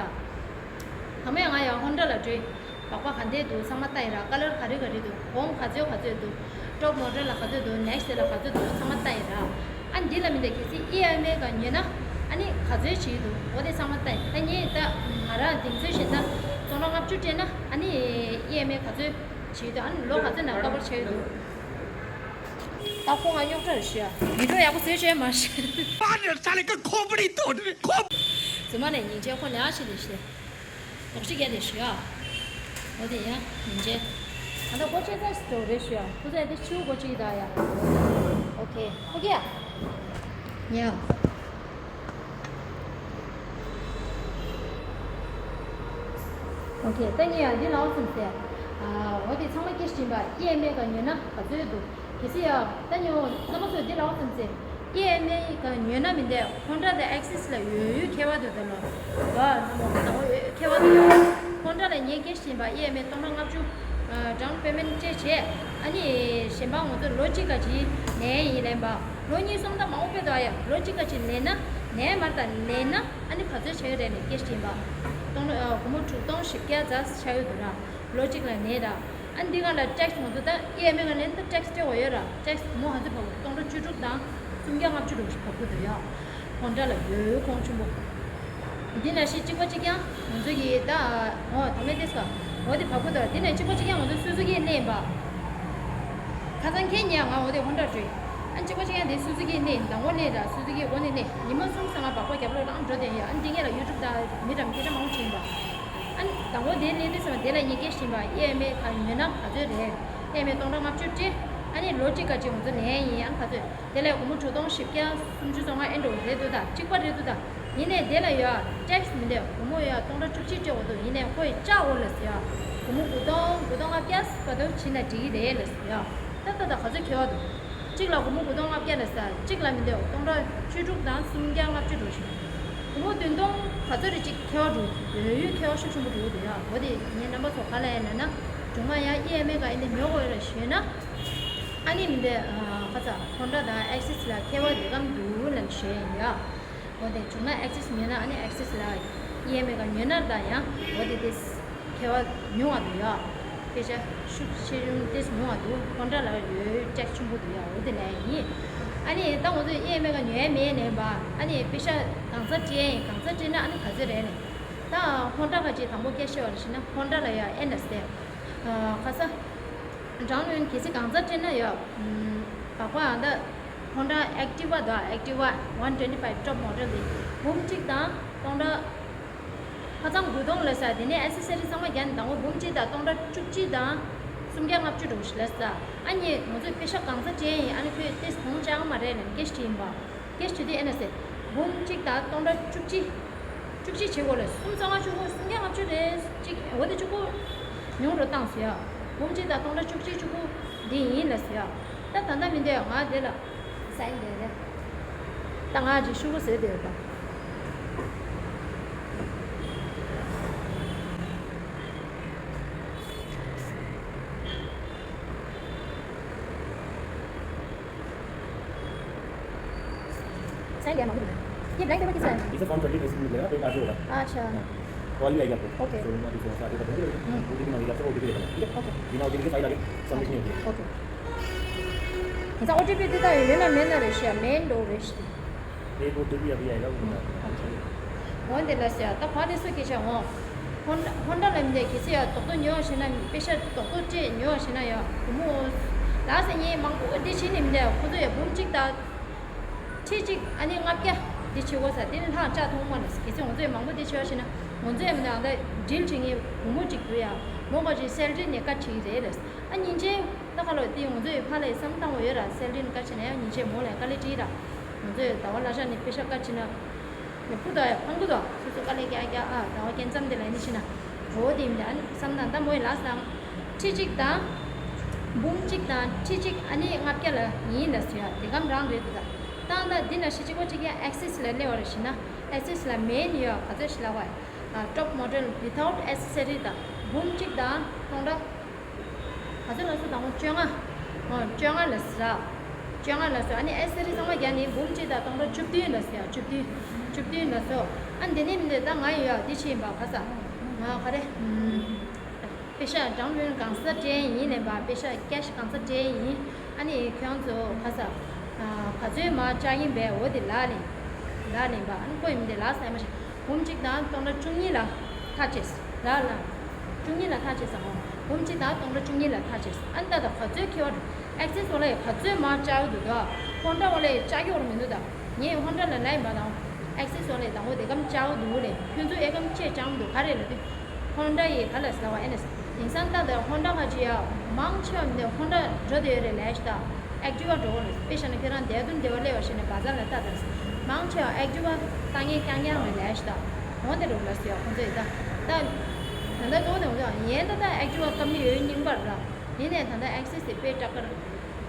ད་མོ་ཡང་ང་ཡང་ཧོན་ཌ་ལ་འགྲོས། བག་པ་ག་འདྲས་འདུག་ཚང་མ་ལྟ་ཡིན་ར། ཀ་ལར་ག་རེ་ག་རེ་འདུག་གོང་ག་ཚོད་ག་ཚོད་འདུག་ཊོབ་མོ་ཌེལ་ལ་ག་ཚོད་འདུག་ནེག་སི་ལ་ག་ཚོད་འདུག་ཚང་མ་ལྟ་ཡིན་ར། ཨ་འདི་ལ་མི་འདུག་གལ་སྲིད་ཨི་ཨེམ་ཨེ་ག་ཉོས་ན་ཨ་ནི་ག་ཚོད་བྱེད་འདུག་འོ་དེ་ཚང་མ་ལྟ་ཡིན། ད་ངས་ད་ང་རང་དེང་ཚོད་བཞིན་ད་བཙོང་ན་ལྔ་བཅུ་སྤྲད་ན་ཨ་ནི་ཨི་ཨེམ་ཨེ་ག་ཚོད་བྱེད་འདུག་ཨ་ནི་ལོ་ག་ཚོད་ནང་ཀ་བར་བྱེད་འདུག་ད་ཁོང་ང་རྙོག་དྲ་རེ་ཞུ་ཡ། ཡིད་འགྲོ་ཡག་པོ་བཟོས་བྱས་མ་ཤེས། པར་ས་ལེ་ཀ་ཁོ་པ་རི་ཏོ་རེ་ཁོ། རྫུན་མ་ནས་ཉིན་བྱེད་ཁོ་ལས་ཨ་ཤི་ལས་ཤི། དོགས་གཅིག་རྒྱ་དེ་ཞུ་ཡ། འོ་དེ་ཡ་ཉིན་བྱེད། ཨ་ད་ཁོ་ཆེ་ས་ཞིག་ཏོ་རེ་ཞུ་ཡ། ཁོ་ཚོ་ཡ་དེ་ཆུ་ཁོ་གཅིག་ད་ཡ། ཨོ་ཁེ་ཨོ་ཁེ་ཡ། ཡ། ཨོ་ཁེ་ད་ངས་ཡ་འདི་ལའོ་སམ་སེ། ཨ་འོ་དེ་ཚང་མ་སྐད་ཆ་དྲིས་པ་ཨི་ཨེམ་ཨེ་ག་ཉོས་ན་ག་ཚོད་འདུག་གལ་སྲིད་ཡ་ད་ཉོ་རྣམ་པ་ཚོས་འདི་ལའོ་སམ་སེ། ཨི་ཨེམ་ཨེ་ག་ཉོས་ན་མི་འདས་ཧོན་ཌ་དང་ཨེག་སིས་ལ་ཡོད་ཡོད་ཁྱད་པར་འདུག་ད་ལོ། ཨ་ནི་མོ་ད་ཁོ་ཡོད་ཁྱད་པར་འདུག་ཧོན་ཌ་ལ་ངས་སྐད་ཆ་བྱིན་པ་ཨི་ཨེམ་ཨེ་སྟོང་ཕྲག་ལྔ་བཅུ་ཌའོན་པེ་མེན་ཊི་སྤྲད་བྱས། ཨ་ནི་གཞན་པ་ང་ཚོ་ལོ་གཅིག་ག་ཅིག་ལེན་ཡིན་ལེན་པ། ལོ་གཉིས་གསུམ་ད་མང་པོ་ཕེབས་འདུག་ཡ། ལོ་གཅིག་ག་ཅིག་ལེན་ན་ལེན་མ་རེད། ད་ལེན་ན་ཨ་ནི་ག་ཚོད་ཆགས་ཀྱི་རེད་ནས་སྐད་ཆ་བྱིན་པ། སྟོང་ཕྲག་སྒོར་མོ་དྲུག་སྟོང་བཞི་བརྒྱ་ཙམ་ཆགས་ཡོད་འདུག་ར། ལོ་གཅིག་ལ་ལེན་ར། ཨ་འདི་ག་ལ་ཊེག་སི་ང་ཚོ་ད་ཨི་ཨེམ་ཨེ་ག་ལེན་ད་ཊེག་སི་སྤྲད་དགོས་ཡོད་ར། ཊེག་སི་སྒོར་མོ་ག་ཚོད་བབས་ཀྱི་རེད། སྟོང་ཕྲག་བཅུ་དྲུག་དང་སུམ་བརྒྱ་ལྔ་བཅུ་འདྲ་བོ་ཞིག་བབས་ཀྱི་འདུག་ཡ། ཧོན་ཌ་ལ་ཡོད་ཡོད་གོང་ཆེན་པོ། འདི་ནང་བཞིན་གཅིག་པ་གཅིག་རྐྱང་ང་ཚོ་གི་ད་འོ་ད་མེད་དེ་སོ། འོ་དེ་བབས་ཀྱི་འདུག་འདི་ནང་གཅིག་པ་གཅིག་རྐྱང་ང་ཚོ་སུ་ཛུ་ཀི་གླས་པ། ཁ་སང་ཁྱེད་ཉལ་ང་འོ་དེ་ཧོན་ཌ་འགྲོ། ཨ་གཅིག་པ་གཅིག་རྐྱང་དེ་སུ་ཛུ་ཀི་གླས། མདང་དགོང་གླས་ར། སུ་ཛུ་ཀི་འོ་ནས་གླས། ཉི་མ་གསུམ་ཙམ་ང་སྦག་སྦག་རྒྱབ་ལོག་རང་འགྲོ་བསྡད་ཡ། ཨ་འདི་ངེད་ལ་ཡུ་ཊུབ་ད་མི་འདྲ་མི་སྐད་ཆ་མང་པོ་དྲིས་པ། ཨ་ནི་དང་པོ་དེ་ལས་དེ་ཟེར་བ་དེ་ལ་ངས་སྐད་ཆ་བྱིན་པ། ཨི་ཨེམ་ཨེ་ག་ཉོས་ན་ག་ཚོད་རེད། ཨི་ཨེམ་ཨེ་སྟོང་ཕྲག་ལྔ་བཅུ་སྤྲད། ཨ་ནི་ལོ་གཅིག་ག་ཅིག་ང་ཚོ་ལེན་ཡིན། ཨ་ནི་ག་ཚོད། དེ་ལས་སྒོར་མོ་དྲུག་སྟོང་བཞི་བརྒྱ་སུམ་ཅུ་སོ་ལྔ་ཨེ་འདྲ་བོ་རེད་འདུག་ད་གཅིག་པ་རེད་འདུག་ད། ཡིན་ནའི་དེ་ལ་ཡོད་ཊེག་སི་མི་འདུག་སྒོར་མོ་ཡོད་སྟོང་ཕྲག་བཅུ་གཅིག་སྤྲད་དགོས་འདུག་ཡིན་ནའི་ཁོ་ཡི་བཅག་འོ་ལ་ཟེར་ཡ། སྒོར་མོ་དགུ་སྟོང་དགུ་སྟོང་ལྔ་བརྒྱ་བར་དུ་བྱིན་ན་འགྲིག་གི་རེད་ལ་ཟེར་ཡ། ད་ད་ད་ག་ཚོད་ཁྱད་པར་འདུག་གཅིག་ལ་སྒོར་མོ་དགུ་སྟོང་ལྔ་བརྒྱ་ལ་ཟེར། གཅིག་ལ་མི་འདོད་སྟོང་ཕྲག་བཅུ་དྲུག་དང་སུམ་བརྒྱ་ལྔ་བཅུ་འགྲོ་ཞིང་། སྒོར་མོ་བདུན་སྟོང་ག་ཚོད་རེ་གཅིག་ཁྱད་པར་འགྲོ། ཡོད་ཡོད་ཁྱད་པར་ཤུགས་ཆེན་པོ་འགྲོ་གི་འདུག་ཡ། འོ་དེ་ངས་རྣམ་པ་ཚོ་ག་ལ་ཡ་ལབ་ན། སྒྲུང་མ་ཡ་ཨི་ཨེམ་ཨེ་ག་ཡིན་དེ་ཉོ་དགོས་ཡོད་ར་ཞུས་ན། ཨ་ནི་མི་འདོད་ཁ་ཚ་ཧོན་ཌ་དང་ཨེག་སིས་ལ་ཁྱད་པར་དེ་གམ་འདུག་ལབ་ཞུས་ཡ། འོ་དེ་བྱུང་ན་ཨེག་སིས་ཉོས་ན་ཨ་ནི་ཨེག་སིས་ལ་ཨི་ཨེམ་ཨེ་ག་ཉོས་ན་ད་ཡང་འོ་དེ་དེ་ཁྱད་པར་ཉུང་བ་འདུག་ཡ། དཔེ་ཆ་ཤུགས་ཆེ་ཆུང་དེ་ཉུང་བ་འདུག་ཧོན་ཌ་ལ་ཡོད་ཊེག་ཆེན་པོ་འདུག་ཡ། འོ་དེ་ལས་ཡིན། ཨ་ནི་ད་ང་ཚོ་ཨི་ཨེམ་ཨེ་ག་ཉོས་ཡ་མེད་ནས་པ། ཨ་ནི་དཔེ་ཆ་གང་ཚ་སྤྲད་ཡིན་གང་ཚ་སྤྲད་ན་ཨ་ནི་ག་ཚོད་རེད་ནས། ད་ཧོན་ཌ་ག་ཅིག་དང་པོ་སྐད་ཆ་བཤད་པ་རེད་ཞུས་ན་ཧོན་ཌ་ལ་ཡ་ཨེ་ན་སེ། ཁ་ས། འབྲང་ལོན་གལ་སྲིད་གང་ཚ་སྤྲད་ན་ཡོད། བག་པ་ཨ་ད། ཧོན་ཌ་ཨེག་ཊི་ཝ་དང་ཨེག་ཊི་ཝ་ཝན་ཊུ་ཝེན་ཊི་ཕའིབ་ཊོབ་མོ་ཌེལ་དེ་འབུམ་གཅིག་དང་སྟོང་ཕྲག་ཁ་ཚང་དགུ་སྟོང་ལ་ཟ། དེ་ནས་ཨེ་སི་སེ་རི་ཚང་མ་རྒྱག་ནས་དང་པོ་འབུམ་གཅིག་དང་སྟོང་ཕྲག་བཅུ་གཅིག་དང་སུམ་བརྒྱ་ལྔ་བཅུ་འགྲོ་ཞིག་ལ་ཟ། ཨ་ནི་ང་ཚོས་པེ་ཤག་གང་ཚ་སྤྲད་ཡིན། ཨ་ནི་ཁོས་ཏེས་གོང་ཅང་མ་རེད་ལབ་སྐད་ཆ་དྲིས་ཡིན་པ། སྐད་ཆ་དྲིས་དུས་ཨེ་ན་ཟེར། འབུམ་གཅིག་དང་སྟོང་ཕྲག་བཅུ་གཅིག་བཅུ་གཅིག་བྱེད་དགོས་ལ་སུམ་ཚང་ང་བཅུ་དགུ་སུམ་བརྒྱ་ལྔ་བཅུ་རེད། གཅིག་འོ་དེ་བཅུ་དགུ་ཉུང་རུ་བཏང་ཟེར་ཡ། འབུམ་གཅིག་དང་སྟོང་ཕྲག་བཅུ་གཅིག་བཅུ་དགུ་འདི་ཡིན་ལ་ཟེར་ཡ། ད་ད་ལྟ་མི་འདོད་ང་དེ་ལ་ས་ཡིན་དེ་རེད། ད་ང་ཅིག་ཤུ་གུ་ཟེར་དེ་ཡོད་ད། साइन लिया मांगू तुमने। ये ब्लैंक पेपर किसका है? इसे फॉर्म ट्वेंटी ट्वेंटी सिक्स में मिलेगा, पेपर आज ही होगा। अच्छा। हाँ। कॉल भी आएगी आपको। ओके। शोरूम में अभी फोन से आके बताएंगे, हम्म। ओटीपी मांगेगी आपसे, ओटीपी देना है, ठीक है? ओके। बिना ओटीपी के फाइल आगे सबमिट नहीं होती है। ओके। अच्छा, ओटीपी देता है, मेरा मेन ना रेशिया, मेन डो रेश। एक ओटीपी अभी आएगा, वो बता दें। अच्छा। འོན་ཏེ་ལ་ཟེར་ཡ། ད་ག་དེ་སུ་སྐད་ཆ་འོང་། ཧོན་ཧོན་ཌ་ལ་མི་འདོད་གལ་སྲིད་ཡ་རྡོག་རྡོག་ཉོ་བ་ཞེ་ན། པེ་ཤ་རྡོག་རྡོག་སྤྲད་ཉོ་བ་ཞེ་ན་ཡ་སྒོར་མོ་ལ་ཟེར་ཉེས་མང་པོ་འདི་བྱེད་ནི་མི་འདོད། ཁོ་ཚོ་ཡ་འབུམ་གཅིག་དང་ཁྲི་གཅིག་ཨ་ནི་ལྔ་བརྒྱ་འདི་བྱེད་དགོས་ས་དེ་ནི་ལྷག་བཅག་ཐུབ་མ་ལ་ཟེར། གལ་སྲིད་ང་ཚོ་ཡ་མང་པོ་འདི་བྱེད་བ་ཞེ་ན་ང་ཚོ་ཡ་མི་འདོད། ཨ་ད་ཌིལ་བྱེད་ངེས་སྒོར་མོ་གཅིག་འདུག་ཡ། མོ་ག་ཅིག་སེལ་རི་ནས་བཀའ་ཁྲིད་རེད་ལ་ཟེར། ཨ་ཉིན་ཆེན་ད་ཁ་ལོ་དེ་ང་ཚོ་ཡ་ཕ་ལ་ཡ་བསམ་བཏང་བ་ཡོད་ར། སེལ་རི་ནས་བཀའ་ཁྲིད་ན་ཡ་ཉིན་ཆེན་མོ་ལ་ཡ་དཀའ་ལས་འཁྲིད་ར། ང་ཚོས་ཟླ་བ་ལྷ་ཤག་ནས་པེ་ཤག་བཀའ་ཁྲིད་ན། ནས་ཕུ་དོ་ཡ་ཕང་གི་དོ། སོ་སོ་དཀའ་ལས་རྒྱག་རྒྱག་ཨ། ཟླ་བ་རྒྱལ་མཚམས་དེ་ལ་ནི་ཕྱིན་ན། འོ་དེ་མི་འདྲ། ཨ་ནི་བསམ་ན་ད་མོ་ཡི་ལ་སང་། ཁྲི་གཅིག་དང་། འབུམ་གཅིག་དང་ཁྲི་གཅིག་ཨ་ནི་ལྔ་བརྒྱ་ལ་ཡིན་ལ་ཟེར་ཡ་དེ་གམ་རང་རེད་འདུག་ད་ད་འདི་ན་ཤི་གཅིག་པ་གཅིག་ཡ་ཨེག་སིས་ལ་སླེབས་པ་རེད་ཞེ་ན། ཨེག་སིས་ལ་མེན་ཡོད་ག་ཚོད་ཞིག་ལ་བ། ཨ་ཊོབ་མོ་ཌེལ་ཝི་ཐའུ་ཊི་ཨེག་སེ་སི་རི་དང་འབུམ་གཅིག་དང་སྟོང་ཕྲག་ག་ཚོད་ལ་སོ་དང་པོ་བཅོ་ལྔ། ཨོ་བཅོ་ལྔ་ལ་ཟ། བཅོ་ལྔ་ལ་སོ། ཨ་ནི་ཨེག་སེ་སི་རི་ཚང་མ་རྒྱག་ནི་འབུམ་གཅིག་དང་སྟོང་ཕྲག་བཅུ་བདུན་ལ་ཟ། བཅུ་བདུན། བཅུ་བདུན་ལ་སོ། ཨ་འདི་ནི་མི་འདོད། ད་ང་ཡོད་འདི་ཕྱིན་པ་ག་ས། ང་ག་རེ། པེ་ཤག་འབྲང་ལོན་གང་ས་སྤྲད་ཡིན་ལེན་པ། པེ་ཤག་ཀེ་ཤི་གང་ས་སྤྲད་ཡིན། ཨ་ནི་ཁྱོད་ཚོ་ག་ས། ག་ཚོད་མ་བཅག་ཡིན་པས་འོ་དེ་ལ་ལེན། ལ་ལེན་པ། ཨ་ནི་ཁོ་ཡིན་མི་འདོད་ལ་ས་ཡ་མ་ཤེས། འབུམ་གཅིག་དང་སྟོང་ཕྲག་བཅུ་གཉིས་ལ་ཐག་བཅད། ལ་ལ། བཅུ་གཉིས་ལ་ཐག་བཅད་ས་འོང་། འབུམ་གཅིག་དང་སྟོང་ཕྲག་བཅུ་གཉིས་ལ་ཐག་བཅད་ས། ཨ་ནི་ད་ད་ག་ཚོད་ཁེ་བ་འགྲོ། ཨེག་སིས་བ་ལ་ཡི་ག་ཚོད་མ་བཅག་གི་འདུག་ད། ཧོན་ཌ་བ་ལ་ཡི་བཅག་གི་བར་མི་འདུག་ད། ངས་ཧོན་ཌ་ལ་ལ་ཡི་མ་དང་། ཨེག་སིས་བ་ལ་ཡི་དང་པོ་དེ་གམ་བཅག་གི་འདུག་ལེ། ཁྱོད་ཚོ་ཨེ་གམ་ཅེ་བཅག་མི་འདུག་ག་རེ་ལ་དུས། ཧོན་ཌ་ཡི་ག་ལ་ཟ་བ་ཨེ་ནས། དེང་སང་ད་ལྟ་ཧོན་ཌ་ཁ་ཅིག་ཡ་མང་ཆེ་བ་མི་འདུག་ཧོན་ཌ་འགྲོ་བསྡད་ཡོད་རེད་ལས་ཤི་ད། ཨེག་ཊི་ཝ་འགྲོ་གོ་ལ་དཔེ་བཞག་ན་ཁྱོད་རང་འདས་དོན་འདི་བ་སླེབས་པ་ཞིག་ནས་བ་ཛར་ལ་ལྟ་དང་། མང་ཆེ་བ་ཨེག་ཊི་ཝ་ལྟ་མཁན་རྐྱང་རྐྱང་རེད་ལས་ཤི་ད། འོ་དེ་རུ་ལ་སུ་ཡ་ཁོང་ཚོ་ཡི་ད། ད་ད་ལྟ་གཙོ་བོ་དེ་ཡན་ད་ད་ཨེག་ཊི་ཝ་ཀ་མི་ཡོད་རྙིང་པར་ལ། ཡིན་ནས་ད་ལྟ་ཨེག་སིས་དེ་དཔེ་སྐྲག་གར་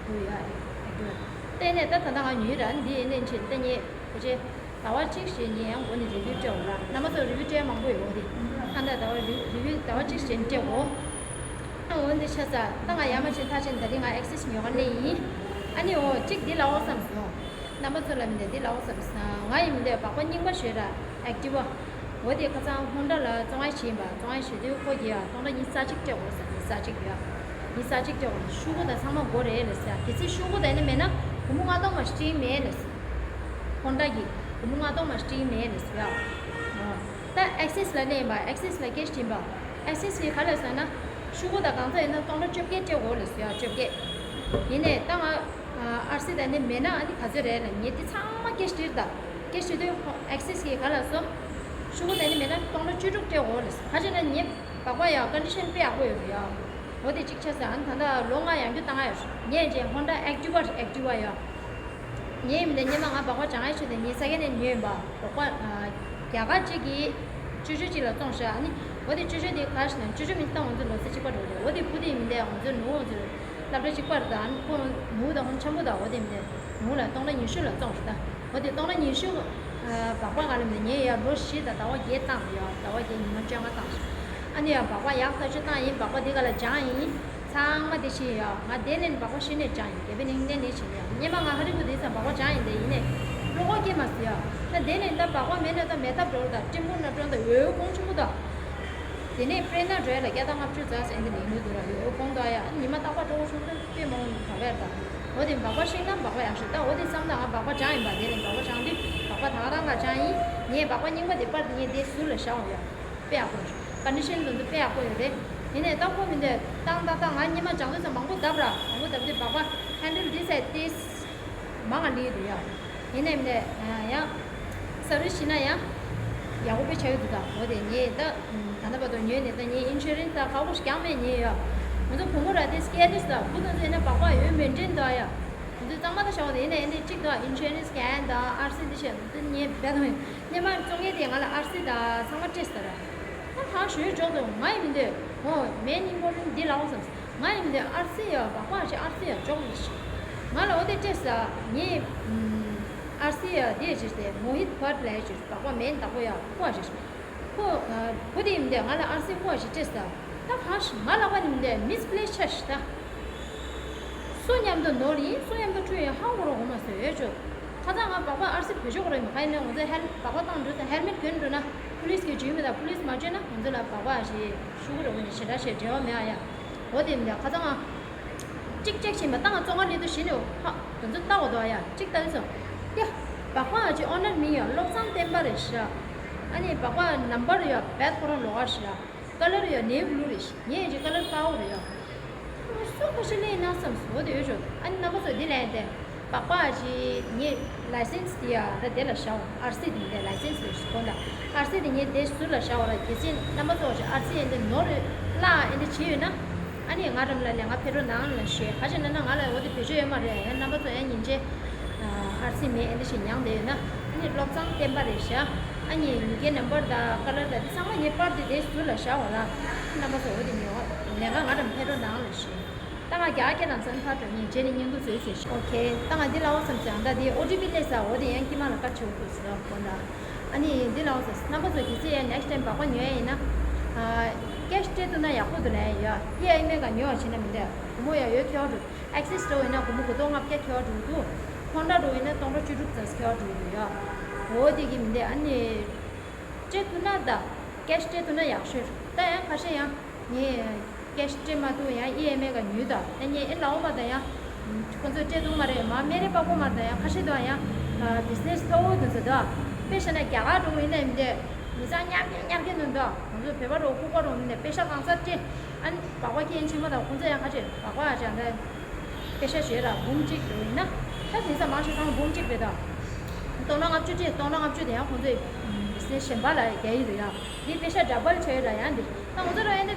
འདུག་ཡ་ཨེག་ཊི་ཝ། བལྟས་ནས་ད་ད་ལྟ་ང་ཉོས་ར་འདི་ཡིན་ནས་ཕྱིན་ད་ངས་ཁོ་ཆེ་ཟླ་བ་གཅིག་བྱས་ངས་ཡང་འགོ་ནས་རི་བིའུ་སྤྲད་འོ་ར། རྣམ་པ་ཚོ་རི་བིའུ་སྤྲད་མང་པོ་ཡོད་འོ་དེ། ཨ་ད་ཟླ་བ་རི་རི་བིའུ་ཟླ་བ་གཅིག་བྱས་ནས་སྤྲད་འོ། ཨ་འོ་འདི་ཆ་ས་ད་ང་ཡར་མར་ཕྱིན་ཐག་ཆོད་ད་རིང་ང་ཨེག་སེ་སི་ཉོ་ག་སླེབས་ཡིན། ཨ་ནི་འོ་གཅིག་འདི་ལའོ་བསམ་སོང་། རྣམ་པ་ཚོ་ལ་མི་འདི་འདི་ལའོ་བསམ་སོང་། ང་ཡིན་མི་འདི་སྦག་སྦག་རྙིང་པ་ཞོས་ར། ཨེག་ཊི་ཝ། འོ་དེ་ཁ་སང་ཧོན་ཌ་ལ་བཙོང་ཡ་བྱིན་པ། བཙོང་ཡ་བྱེད་དུས་ཁོ་གིས་ཡ་སྟོང་ཕྲག་ཉི་ཤུ་རྩ་གཅིག་སྤྲད་དགོས་ཟེར། ཉི་ཤུ་རྩ་གཅིག་ཡ། ཉི་ཤུ་རྩ་གཅིག་སྤྲད་དགོས། ཤོག་གུ་དང་ཚང་མ་དགོས་རེད་ལབ་ཟེར། གལ་སྲིད་ཤོག་གུ་དང་ནི་མེད་ན་སྒོར་མོ་ལྔ་སྟོང་མ་སྤྲད་ཀྱི་མེད་ལབ་ཟེར། ཧོན་ཌ་གིས་སྒོར་མོ་ལྔ་སྟོང་མ་སྤྲད་ཀྱི་མེད་ལབ་ཟེར་ཡ། ད་ཨེག་སེ་སི་ལ་སླེབས་ཡིན་པ། ཨེག་སེ་སི་ལ་ཀེ་ཤི་བྱིན་པ། ཨེག་སེ་སི་གིས་ག་ལབ་ཟེར་ན། ཤོག་གུ་དང་གང་ཚ་ཡིན་ན་སྟོང་ཕྲག་བཅོ་བརྒྱད་སྤྲད་དགོས་ལབ་ཟེར་ཡ། བཅོ་བརྒྱད། ཡིན་ནས་ད་ང་ཨ་ཨར་སི་དང་ནི་མེད་ན་ཨ་ནི་ག་ཚོད་རེད་ལབ། ངས་འདི་ཚང་མ་ཀེ་ཤི་སྤྲད་ད། ཀེ་ཤི་སྤྲད་དུས་ཨེག་སེ་སི་གིས་ག་ལབ་སོང་། ཤོག་གུ་དང་ནི་མེད་ན་སྟོང་ཕྲག་བཅུ་དྲུག་སྤྲད་དགོས་ལབ་སོང་། ག་ཅི་ན་ངས་སྦག་སྦག་ཡ་ཀོན་ཌི་ཤན་དཔེ་ཡག་པོ་ཡོད་རེད་ཡ། འོ་དེ་གཅིག་ཆགས་སོང་། ཨ་ནི་ད་ལྟ་ལོ་ལྔ་ཡང་རྒྱུ་བཏང་ཡ་ཡོད། ངས་རྗེས་ཧོན་ཌ་ཨེག་ཊི་ཝ་ཨེག་ཊི་ཝ་ཡ། ངའི་མི་ལ་སྔོན་མ་ང་སྦག་སྦག་སྦྱང་ཡ་ཆེད་དུ་ངའི་ས་ཁན་ནས་ཉོས་ཡིན་པ། སྦག་སྦག་ཨ། རྒྱ་གར་གཅིག་གིས་ཅོ་ཅོ་གཅིག་ལ་བཙོངས་ཤག་ཨ་ནི་འོ་དེ་ཅོ་ཅོ་དེ་ག་ཞིག་ན་ཅོ་ཅོ་མིན་ད་ང་ཚོ་ལོ་ཚད་གཅིག་པ་འགྲོ་རེད། འོ་དེ་བུ་དེ་མི་འདས་ང་ཚོ་ནུ་ང་ཚོ་སློབ་གྲྭ་གཅིག་པ་རེད། ད་ཨ་ནི་ཁོ་ནུ་ད་ཁོ་འཆམ་པོ་ད་འོ་དེ་མི་འདས་ནུ་ལ་སྟོང་ཕྲག་ཉི་ཤུ་ལ་བཙོངས་ཤག་ད་འོ་དེ་སྟོང་ཕྲག་ཉི་ཤུ་སྦག་སྦག་ག་ལ་མི་འདས་ངས་ཡ་ལོ་བཞི་དང་ཟླ་བ་བརྒྱད་བཏང་ཡ། ཟླ་བ་བརྒྱད་ཉི་མ་བཅོ་ལྔ་བཏང་ཤག་ཨ་ནི་ཡ་སྦག་སྦག་ཡག་ཐག་ཆོད་བཏང་ཡིན། སྦག་སྦག་དེ་ག་ལ་སྦྱངས་ཡིན། ཚང་མ་དེ་བཞིན་ཡོད། ང་དེ་ནས་སྦག་སྦག་ཤི་ནས་སྦྱངས་ཡིན། དེ་བས་ནས་ནས་ནས་བྱས་ཡོད། སྔོན་མ་ང་ཧ་རི་པོ་དེ་ཚང་སྦག་སྦག་སྦྱངས་ཡིན། དེ་ཡིན་ནས་བློ་ཁོག་སྐྱེས་མ་སོང་ཡ། ད་དེ་ནས་ད་སྦག་སྦག་མེད་ན་ད་མེད་ཐབས་འགྲོ་ད་སྤྲིན་ཕུང་ན་སྤྲོ་ད་འོད་ཀོང་ཆེན་པོ་ད། དེ་ནས་སྤྲིན་ན་འགྲོ་ཡ་ལ་བརྒྱ་དང་ལྔ་བཅུ་ཙམ་ཟེར་འདི་ནས་ནུས་འདུག་ར། འོད་ཀོང་ད་ཡ་ཉི་མ་རྟག་པར་སྤྲོ་བོ་ཆུང་ཆུང་དཔེ་མང་བ་བས་ད། འོ་དེ་སྦག་སྦག་ཤེས་ན་སྦག་སྦག་ཡག་ཤོས་ད། འོ་དེ་བསམ་ད་ང་སྦག་སྦག་སྦྱངས་ཡིན་པ། དེ་ནས་སྦག་སྦག་སྦྱངས་དུས་སྦག་སྦག་ད་རང་ག་སྦྱངས་ཡིན། ངས་སྦག་སྦག་རྙིང་པ་དེ་པར་དེ་ངས་དེ་ཟུར་ལ་བཞག་འོང་ཡ། དཔེ་ཡག་པོ་རེད། ཀོན་ཌི་ཤན་དེ་ཚོ་དཔེ་ཡག་པོ་ཡོད་རེད། ཡིན་ནའི་ད་ཁོ་མི་འདོད་བཏང་ད་ད་ང་སྔོན་མ་སྦྱང་དུས་ཙམ་མང་པོ་བརྡབས་ར། མང་པོ་བརྡབས་དུས་སྦག་སྦག་ཧན་ཌལ་འདི་ཚད་ཏིས་མང་ང་ལི་འདུག་ཡ། ཡིན་ནའི་མི་འདོད་ཡང་སར་བི་སི་བྱེད་ན་ཡང་ཡག་པོ་དཔེ་ཆ་ཡོད་འདུག་ད་འོ་དེ་ངས་ད་ད་ལྟ་བར་དུ་ཉོས་ནས་ད་ངས་ཨིན་ཤུ་རན་སི་ད་ཁག་པོ་ཞིག་རྐྱང་མེད་ཉོས་ཡ། ང་ཚོ་བུ་མོ་ར་དེ་སྐྱེ་ནས་ད་བུ་དང་ཚོ་ཡིན་ན་སྦག་སྦག་ཡོད་མེད་འདྲེན་འདུག་ཡ། ང་ཚོ་གཙང་མ་ད་ཤོག་དེ་ཡིན་ནའི་ཨེ་འདྲས་གཅིག་ད་ཨིན་ཤུ་རན་སི་སྐན་དང་ཨར་སི་འདི་བྱས་ད་ངས་བས་ད་ངས་སྔོན་མ་བཙོང་མཁན་དེ་ང་ལ་ཨར་སི་དང་ཚང་མ་སྤྲད་ཟེར། ད་གང་ཞུས་འཇོག་དང་ང་ཡིན་འདོད་ཧོ་མེན་ཨིམ་པོར་ཊན་འདི་ལའོ་བསམ། ང་ཡིན་འདོད་ཨར་སི་ཡ་སྦག་སྦག་ཞིག་ཨར་སི་ཡ་འཇོག་ལ་ཞིག་ང་ལ་འོ་དེ་སྤྲད་ས་ངས་ཨར་སི་ཡ་དེ་ཞིག་སྟེ་མོ་ཧིད་བྷཊ་ལས་ཞིག་སྦག་སྦག་མེན་བདག་པོ་ཡ་ཁུ་བ་ཞིག་ཁོ་བུ་དེ་ཡིན་འདོད་ང་ལ་ཨར་སི་ཁུ་བ་ཞིག་སྤྲད་ས། ད་གང་ཞིག་ང་ལ་བ་ནི་འདོད་མིས་པི་ལེས་ཆ་ཞིག་ད། སུ་མཉམ་དུ་ནོར་ཡིན་སུ་མཉམ་དུ་འཁྲུལ་ཡིན་ཧ་གོ་རོགས་གོ་མ་སོང་ཡོད་ཆོག་ཁ་སང་ང་སྦག་སྦག་ཨར་སི་བེད་སྤྱོད་གོ་རོགས་མི་ཁ་ཡིན་ན་ང་ཚོ་ཧེལ་སྦག་སྦག་བཏང་འགྲོ་ས་ཧེལ་མེད་གྱོན་འགྲོ་ན་ཕུ་ལིས་གིས་འཇུས་མེད་ད་ཕུ་ལིས་མ་འཇུས་ན་ང་ཚོ་ལ་སྦག་སྦག་ཞེས་ཤུ་གུ་རོགས་ནས་ཞེ་དྲག་ཞེ་འབྲེལ་བ་མེད་ཨ་ཡ། འོ་དེ་མི་ཁ་སང་ང་གཅིག་ཅེག་བྱིན་པ་ད་ང་བཙོང་ཁ་སླེབས་དུས་གཞི་ནས་ཧ་དེ་ཚོ་ལྟ་བ་དོ་ཨ་ཡ་གཅིག་ལྟ་གི་སོང་ཡ། སྦག་སྦག་ཨ་ཅེ་ཨོ་ནར་མིང་ཡ་བློ་བཟང་བསྟན་པ་རེད་ཤག་ཨ་ནི་སྦག་སྦག་ནམ་བར་ཡ་བེད་ཁོ་རང་ལོགས་ཀ་ཤག་ཀ་ལར་ཡང་ནེ་བི་ལུ་རེད་ཤག་ངས་ཀྱི་ཀ་ལར་དཀར་པོ་རེད་ཡ། སུ་ཁ་ཤས་ལེན་ན་བསམ་སོ་དེ་ཡོད་ཆོག་ཨ་ནི་རྣམ་པ་ཚོ་འདི་ལན་དེ་སྦག་སྦག་ཅིག་ངས་ལའི་སེན་སི་དེ་ཡ་ད་དེ་ལ་བཞག་ཨར་སི་དེ་འདི་ལའི་སེན་སི་རེད་ཤག་གོ་ད་ཨར་སི་དེ་ངས་དེ་ཟུར་ལ་བཞག་བ་ལ་གལ་སྲིད་རྣམ་པ་ཚོ་ཅིག་ཨར་སི་ཨེ་འདི་ནོར་བརླག་ཨེ་འདི་བྱས་ཡོད་ན་ཨ་ནི་ང་འགྲམ་ལ་ལས་ང་ཕེབས་རོགས་གནང་ལ་ཞུས། ག་ཅི་ན་ན་ང་ལ་འོ་དེ་བེད་སྤྱོད་ཡོད་མ་རེད་ཡ། རྣམ་པ་ཚོ་ཡང་ཉིན་བྱེད་ཨར་སི་མེད་ཨེ་འདི་ཞིག་མྱངས་བསྡད་ཡོད་ན་ཨ་ནི་བློ་བཟང་བསྟན་པ་རེད་ཤག་ཨ་ནི་ཡི་གེ་ནམ་བར་དང་ཀ་ལར་དང་དེ་ཚང་མ་ངས་པར་དེ་དེ་ཟུར་ལ་བཞག་བ་ལ་རྣམ་པ་ཚོ་འོ་དེ་ཉོ་ལས་ཀ་ང་འགྲམ་ཕེབས་རོགས་གནང་ལ་ཞུས། ད་ང་རྒྱ་སྐད་ལམ་སང་ཕར་འགྲོ་ཉིན་རྗེས་ནས་བརྙན་ཐུང་བཟོས་བཟོས་ཤག་ཨོ་ཁེ། ད་ང་འདི་ལའོ་བསམ་ཚེ་ཨ་ད་དེ་ཨོ་ཊི་པི་སླེབས་ས་འོ་དེ་ཡང་ཀྱི་མ་ལ་བཀའ་ཆེ་བོ་དགོས་ཟེར་བ་གོ་ན། ཨ་ནི་འདི་ལའོ་བསམ་རྣམ་པ་ཚོ་གལ་སྲིད་ཡང་ནེགསི་ཊའིམ་སྦག་སྦག་ཉོ་ཡ་ཡིན་ན། ཀེ་ཤི་སྤྲད་ཐུབ་ན་ཡག་པོ་འདུག་ལབ་ཡ་ཡོད། ཨི་ཨེམ་ཨེ་ག་ཉོ་བ་བྱེད་ན་མི་འདོད་སྒོར་མོ་ཡ་ཡོད་ཁྱོད་འགྲོ། ཨེག་སེ་སི་འདྲ་བོ་ཡིན་ན་སྒོར་མོ་དགུ་སྟོང་ལྔ་བརྒྱ་ཁྱོད་འགྲོ་འདུག་ཁོང་འདྲ་འདྲ་བོ་ཡིན་ན་སྟོང་ཕྲག་བཅུ་དྲུག་ཙམ་ཁྱོད་འགྲོ་འདུག་ཡ། འོ་དེ་གི་མི་འདོད་ཨ་ནི། སྤྲད་ཐུབ་ན་ད། ཀེ་ཤི་སྤྲད་ཐུབ་ན་ཡག་ཤོས། ད་ཡང་ཁ་ཤས་ཡང་ངས་ཀེ་ཤི་སྤྲད་མ་ཐུབ་ཡང་ཨི་ཨེམ་ཨེ་ག་ཉོས་ད། ད་ངས་ཨེ་ལའོ་མ་ད་ཡང་ཁོང་ཚོས་སྤྲད་ཐུབ་མ་རེད་མ་སྨན་རི་པ་ཕོ་མ་ད་ཡང་ཁ་ཤས་ད་ཡང་བི་ཛི་ནེ་སི་མཐོ་བོ་དེ་ཚོ་ད། དཔེ་བཞག་ན་རྒྱ་གར་འགྲོ་བ་ཡིན་ན་མི་འདོད་མི་ཚང་ཉག་གི་ཉག་གི་ནང་ད། ཁོང་ཚོས་བོད་པ་འགྲོ་ལྐུགས་པ་འགྲོ་མི་འདོད་དཔེ་ཤ་གང་ཚར་སྤྲད། ཨ་ནི་སྦག་སྦག་ཁྱེད་ཆེན་མོ་དང་ཁོང་ཚོ་ཡང་ཁ་ཆེ་སྦག་སྦག་ཨ་ཅག་འདྲ། པེ་ཤ་ཞོས་ར་འབུམ་གཅིག་འགྲོ་ཡིན་ན། ད་དེང་སང་མང་ཆེ་ཚང་མ་འབུམ་གཅིག་རེད་ད། སྟོང་ཕྲག་ལྔ་བཅུ་སྤྲད་སྟོང་ཕྲག་ལྔ་བཅུ་དེ་ཡང་ཁོང་ཚོས་སེ་གཞན་པ་ལ་རྒྱག་ཡི་རེད་ཡ། འདི་པེ་ཤ་ཌ་བལ་ཆགས་ཡོད་ར་ཡ་འདི། ད་ང་ཚོ་ར་ཡ་འདི།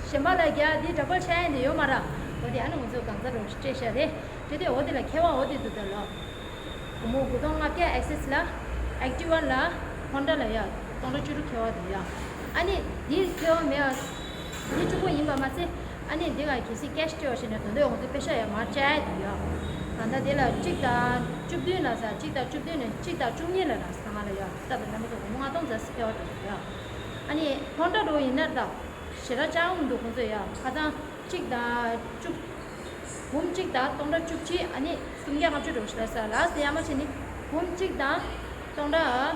གཞན་པ་ལ་རྒྱག་འདི་ཌ་བལ་ཆགས་ཡ་འདི་ཡོད་མ་ར། འོ་དེ་ཨ་ནི་ང་ཚོ་གང་ཚ་རུ་སྤྲད་ཤ་རེད། དེ་དུས་འོ་དེ་ལ་ཁེ་བ་འོ་དེ་འདུག་ད་ལོ། སྒོར་མོ་དགུ་སྟོང་ལྔ་བརྒྱ་ཨེག་སེ་སི་ལ། ཨེག་ཊི་ཝ་ལ། ཧོན་ཌ་ལ་ཡ། སྟོང་ཕྲག་བཅུ་དྲུག་ཁེ་བ་འདུག་ཡ། ཨ་ནི་འདིར་ཁེ་བ་མེད་ཨ། འདི་གཅིག་པོ་ཡིན་པ་མ་ཟད། ཨ་ནི་འདི་ག་གལ་སྲིད་ཀེ་ཤི་སྤྲད་པ་ཞིག་ན་དོན་དུ་ང་ཚོ་པེ་ཤ་ཡ་མར་བཅག་ཡ་འདུག་ཡ། ད་ལྟ་དེ་ལ་གཅིག་དང་བཅུ་བདུན་ལ་ཟ། གཅིག་དང་བཅུ་བདུན་ནས་གཅིག་དང་བཅུ་གཉིས་ལ་ལ་ཟ། ང་ལ་ཡ་སྟབས་ལ་རྣམ་པ་ཚོ་སྒོར་མོ་ལྔ་སྟོང་ཙམ་ཟ་ཁེ་བ་འགྲོ་འདུག་ཡ། ཨ་ནི་ཧོན་ཌ་འགྲོ་ཡིན་ན་ད་ཞེ་དྲག་ཅང་འདུག་ཁོང་ཚོ་ཡ། ཁ་སང་གཅིག་དང་བཅུ། འབུམ་གཅིག་དང་སྟོང་ཕྲག་བཅུ་གཅིག་ཨ་ནི་སུམ་བརྒྱ་ལྔ་བཅུ་འགྲོ་ཞིག་ལ་ཟ། ལ་ཟ་ཡ་མ་བྱས་ནི་འབུམ་གཅིག་དང་སྟོང་ཕྲག་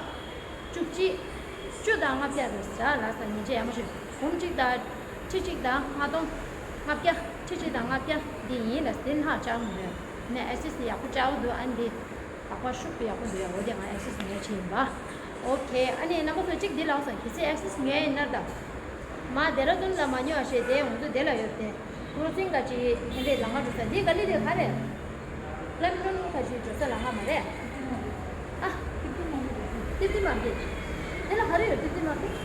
བཅུ་གཅིག་བཅུ་དང་ལྔ་བརྒྱ་རེད་ཟ། ལ་ཟ་ཉིན་བྱེད་ཡ་མ་བྱེད། འབུམ་གཅིག་དང་ཁྲི་གཅིག་དང་ལྔ་སྟོང་ལྔ་བརྒྱ། ཁྲི་གཅིག་དང་ལྔ་བརྒྱ་འདི་ཡིན་ལ། དེ་ལྷག་ཅང་མི་འདུག་ནས་ཨེག་སེ་སི་ཡག་པོ་ཅང་འདུག་ཨ་ནི་འདི་བག་པ་ཤུགས་ཡག་པོ་འདུག་ཡ། འོ་དེ་ང་ཨེག་སེ་སི་ཉོས་བྱས་ཡིན་པ། ཨོ་ཁེ། ཨ་ནི་རྣམ་པ་ཚོ་གཅིག་འདི་ལ་འོ་སོང་། གལ་སྲིད་ཨེག་སེ་སི་ཉོས་ཡིན་ན་ད། མ་དེ་ར་དུན་ལ་མ་ཉོ་བ་ཞེས་དེ་འོང་དུས་དེ་ལ་ཡོད་དེ། ཀོ་རོ་སིང་ག་ཅི་དེ་འདྲའི་ལམ་ཁ་འགྲོ་ས་འདི་ག་ལི་དེ་ག་རེད། ལམ་ཀྲོན་ག་ཅི་འགྲོ་ས་ལམ་ཁ་མ་རེད། ཨ། ཏིབ་ཏིབ་མར་ཀེཊ། དེ་ལ་ག་རེ་ཡོད། ཏིབ་ཏིབ་མར་ཀེཊ།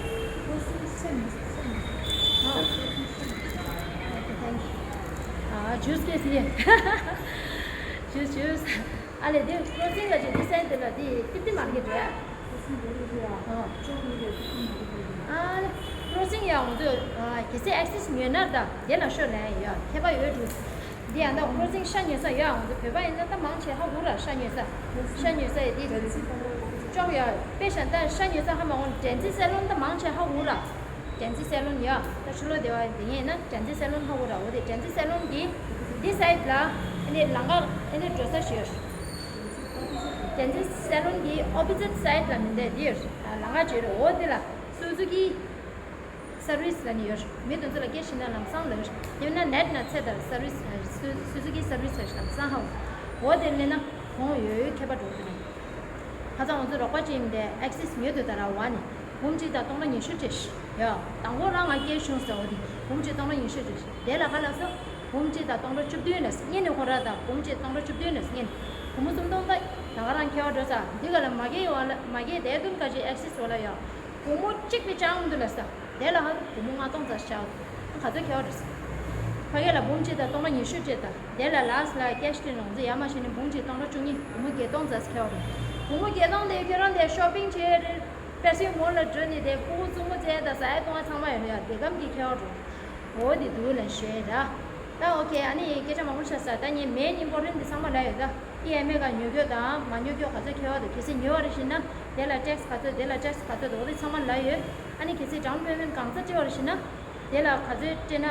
ཨ། ཨ། ཇུས་སྐྱེས་སི། ཇུས་ཇུས། ཨ་ལེ་དེ་ཀྲོ་སིང་ལ་ཅིག་དེ་སན་དེ་ལ་དེ་ཏིབ་ཏིབ་མར་ཀེཊ་རེད། ཨ་ལེ་ཀྲོ་སིང་ཡང་འོང་དུས་གལ་སྲིད་ཨེག་སེ་སི་ཉོས་ན་ད་དེ་ལ་ཤོར་ལན་ཡོད། ཁྱད་པར་ཡོད་འགྲོ། འདི་ཡང་ད་ཀྲོ་སིང་ཤ་ཉོ་ས་ཡོད་འོང་དུས། བོད་པ་ཡིན་ན་ད་མང་ཆེ་ཧ་གོ་ར། ཤ་ཉོ་ས། ཤ་ཉོ་ས་ཡི་དེ་ཅོག་ཡོད། དཔེ་བཞག་ན་ད་ཤ་ཉོ་ས་ཧ་མ་གོ་ན་དྲན་རྩིས་སེ་ལོན་ད་མང་ཆེ་ཧ་གོ་ར། དྲན་རྩིས་སེ་ལོན་ཡོད། ད་ཕྱི་ལོགས་སྡེ་བ་འདི་ཡིན་ན་དྲན་རྩིས་སེ་ལོན་ཧ་གོ་ར། འོ་དེ་དྲན་རྩིས་སེ་ལོན་གྱི་འདི་སའིཌ་ལ་ཨ་ནི་ལམ་ཁ་ཨ་ནི་འགྲོ་ས་ཞིག་ཡོད། དྲན་རྩིས་སེ་ལོན་གྱི་ཨོ་པོ་ཟིཊ་སའིཌ་ལ་མི་འདུག་འདི་ཡོད། ལམ་ཁ་ཅིག་ཡོད་རེད། འོ་དེ་ལ་སུ་ཛུ་ཀི་སར་བིས་ལབ་ནི་ཡོད། མི་དེ་ཚོ་ལ་སྐད་ཤེས་ན་ལམ་སང་ལབ། དེ་ན་ནེཊ་ན་ཚད་དང་སར་བིས། སུ་ཛུ་ཀི་སར་བིས་ལབ་ལམ་སང་ཧ་གོ། འོ་དེ་ལབ་ན་གོང་ཡོད་ཡོད་ཁྱད་པར་འགྲོ་གི་རེད། ཁ་སང་ང་ཚོ་རོགས་པ་ཅིག་ཡིན་པས་ཨེག་སེ་སི་ཉོས་དུས་ད་ར་བ་ནི་འབུམ་གཅིག་དང་སྟོང་ཕྲག་ཉི་ཤུ་སྤྲད་ཤག་ཡ། དང་པོ་རང་ང་སྐད་བྱུང་ཟེར། འོ་དེ་འབུམ་གཅིག་སྟོང་ཕྲག་ཉི་ཤུ་སྤྲད་ཤག་དེ་ལ་ག་ལབ་སོང་། འབུམ་གཅིག་དང་སྟོང་ཕྲག་བཅུ་བདུན་ལབ་སོང་། ངས་ནི་ཁོ་ར་ད་འབུམ་གཅིག་སྟོང་ཕྲག་བཅུ་བདུན་ལབ་སོང་། ངས་ནི་སྒོར་མོ་སུམ་སྟོང་ད་ད་ག་རང་ཁྱེར་བ་འགྲོ་ས། འདི་ག་ལ་མ་སྐྱེལ་བ་ལ་མ་སྐྱེལ་དེ་དུས་ག་ཅིག་ཨེག་སེ་སི་བ་ལ་ཡ། སྒོར་མོ་གཅིག་པའི་ཅང་འདུག་ལབ་ས། དེ་ལ་ཧ་སྒོར་མོ་ལྔ་སྟོང་ཙམ་ཤར། ག་ཚོད་ཁྱེར་བ་རེད། ཕ་གི་ལ་འབུམ་གཅིག་དང་སྟོང་ཕྲག་ཉི་ཤུ་སྤྲད་དང་། དེ་ལ་ལཱས་ལ་ཀེཤ་སྤྲད་ནོ་ཚོ་ཡ་མ་ཤི་ནི་འབུམ་གཅིག་སྟོང་ཕྲག་བཅུ་གཉིས། སྒོར་མོ་བརྒྱད་སྟོང་ཙམ་ཁྱེར་བ་རེད། སྒོར་མོ་བརྒྱད་སྟོང་དེ་ཁྱེད་རང་དེ་ཤོ་པིང་བྱེད་རེད། ཕེ་སི་མོལ་ལ་འགྲོ་ནི་དེ་ཕྲུ་གུ་བཙུན་མོ་བཙལ་དང་ཟ་ཡ་བཏུང་བ་ཚང་མ་ཡོད་ཡ། དེ་གམ་གྱི་ཁྱེར་བ་རེད། འོ་དེ་འདུག་ལ་ཤེས་ར། ད་ཨོ་ཁེ། ཨ་ནི་སྐད་ཆ་མང་པོ་བཤད་ས། ད་ངས་མེན་ཨིམ་པོར་ཊེན་དེ་ཚང་མ་ལ་ཡོད་ད། ཨི་ཨེམ་ཨེ་ག་ཉོ་རྒྱུ་དང་མ་ཉོ་རྒྱུ་ག་ཚོད་ཁྱེར་བ་དང་། གལ་སྲིད་ཉོ་བ་རེད་ཤི་ན་དེ་ལ་ཊེག་སི་ག་ཚོད། དེ་ལ་ཊེག་སི་ག་ཚོད་དང་། འོ་དེ་ཚང་མ་ལ་ཡོད། ཨ་ནི་གལ་སྲིད་ཌའོན་པེ་མེན་ཊི་གང་ཚ་སྤྲད་པ་རེད་ཤི་ན་དེ་ལ་ག་ཚོད་སྤྲད་ན།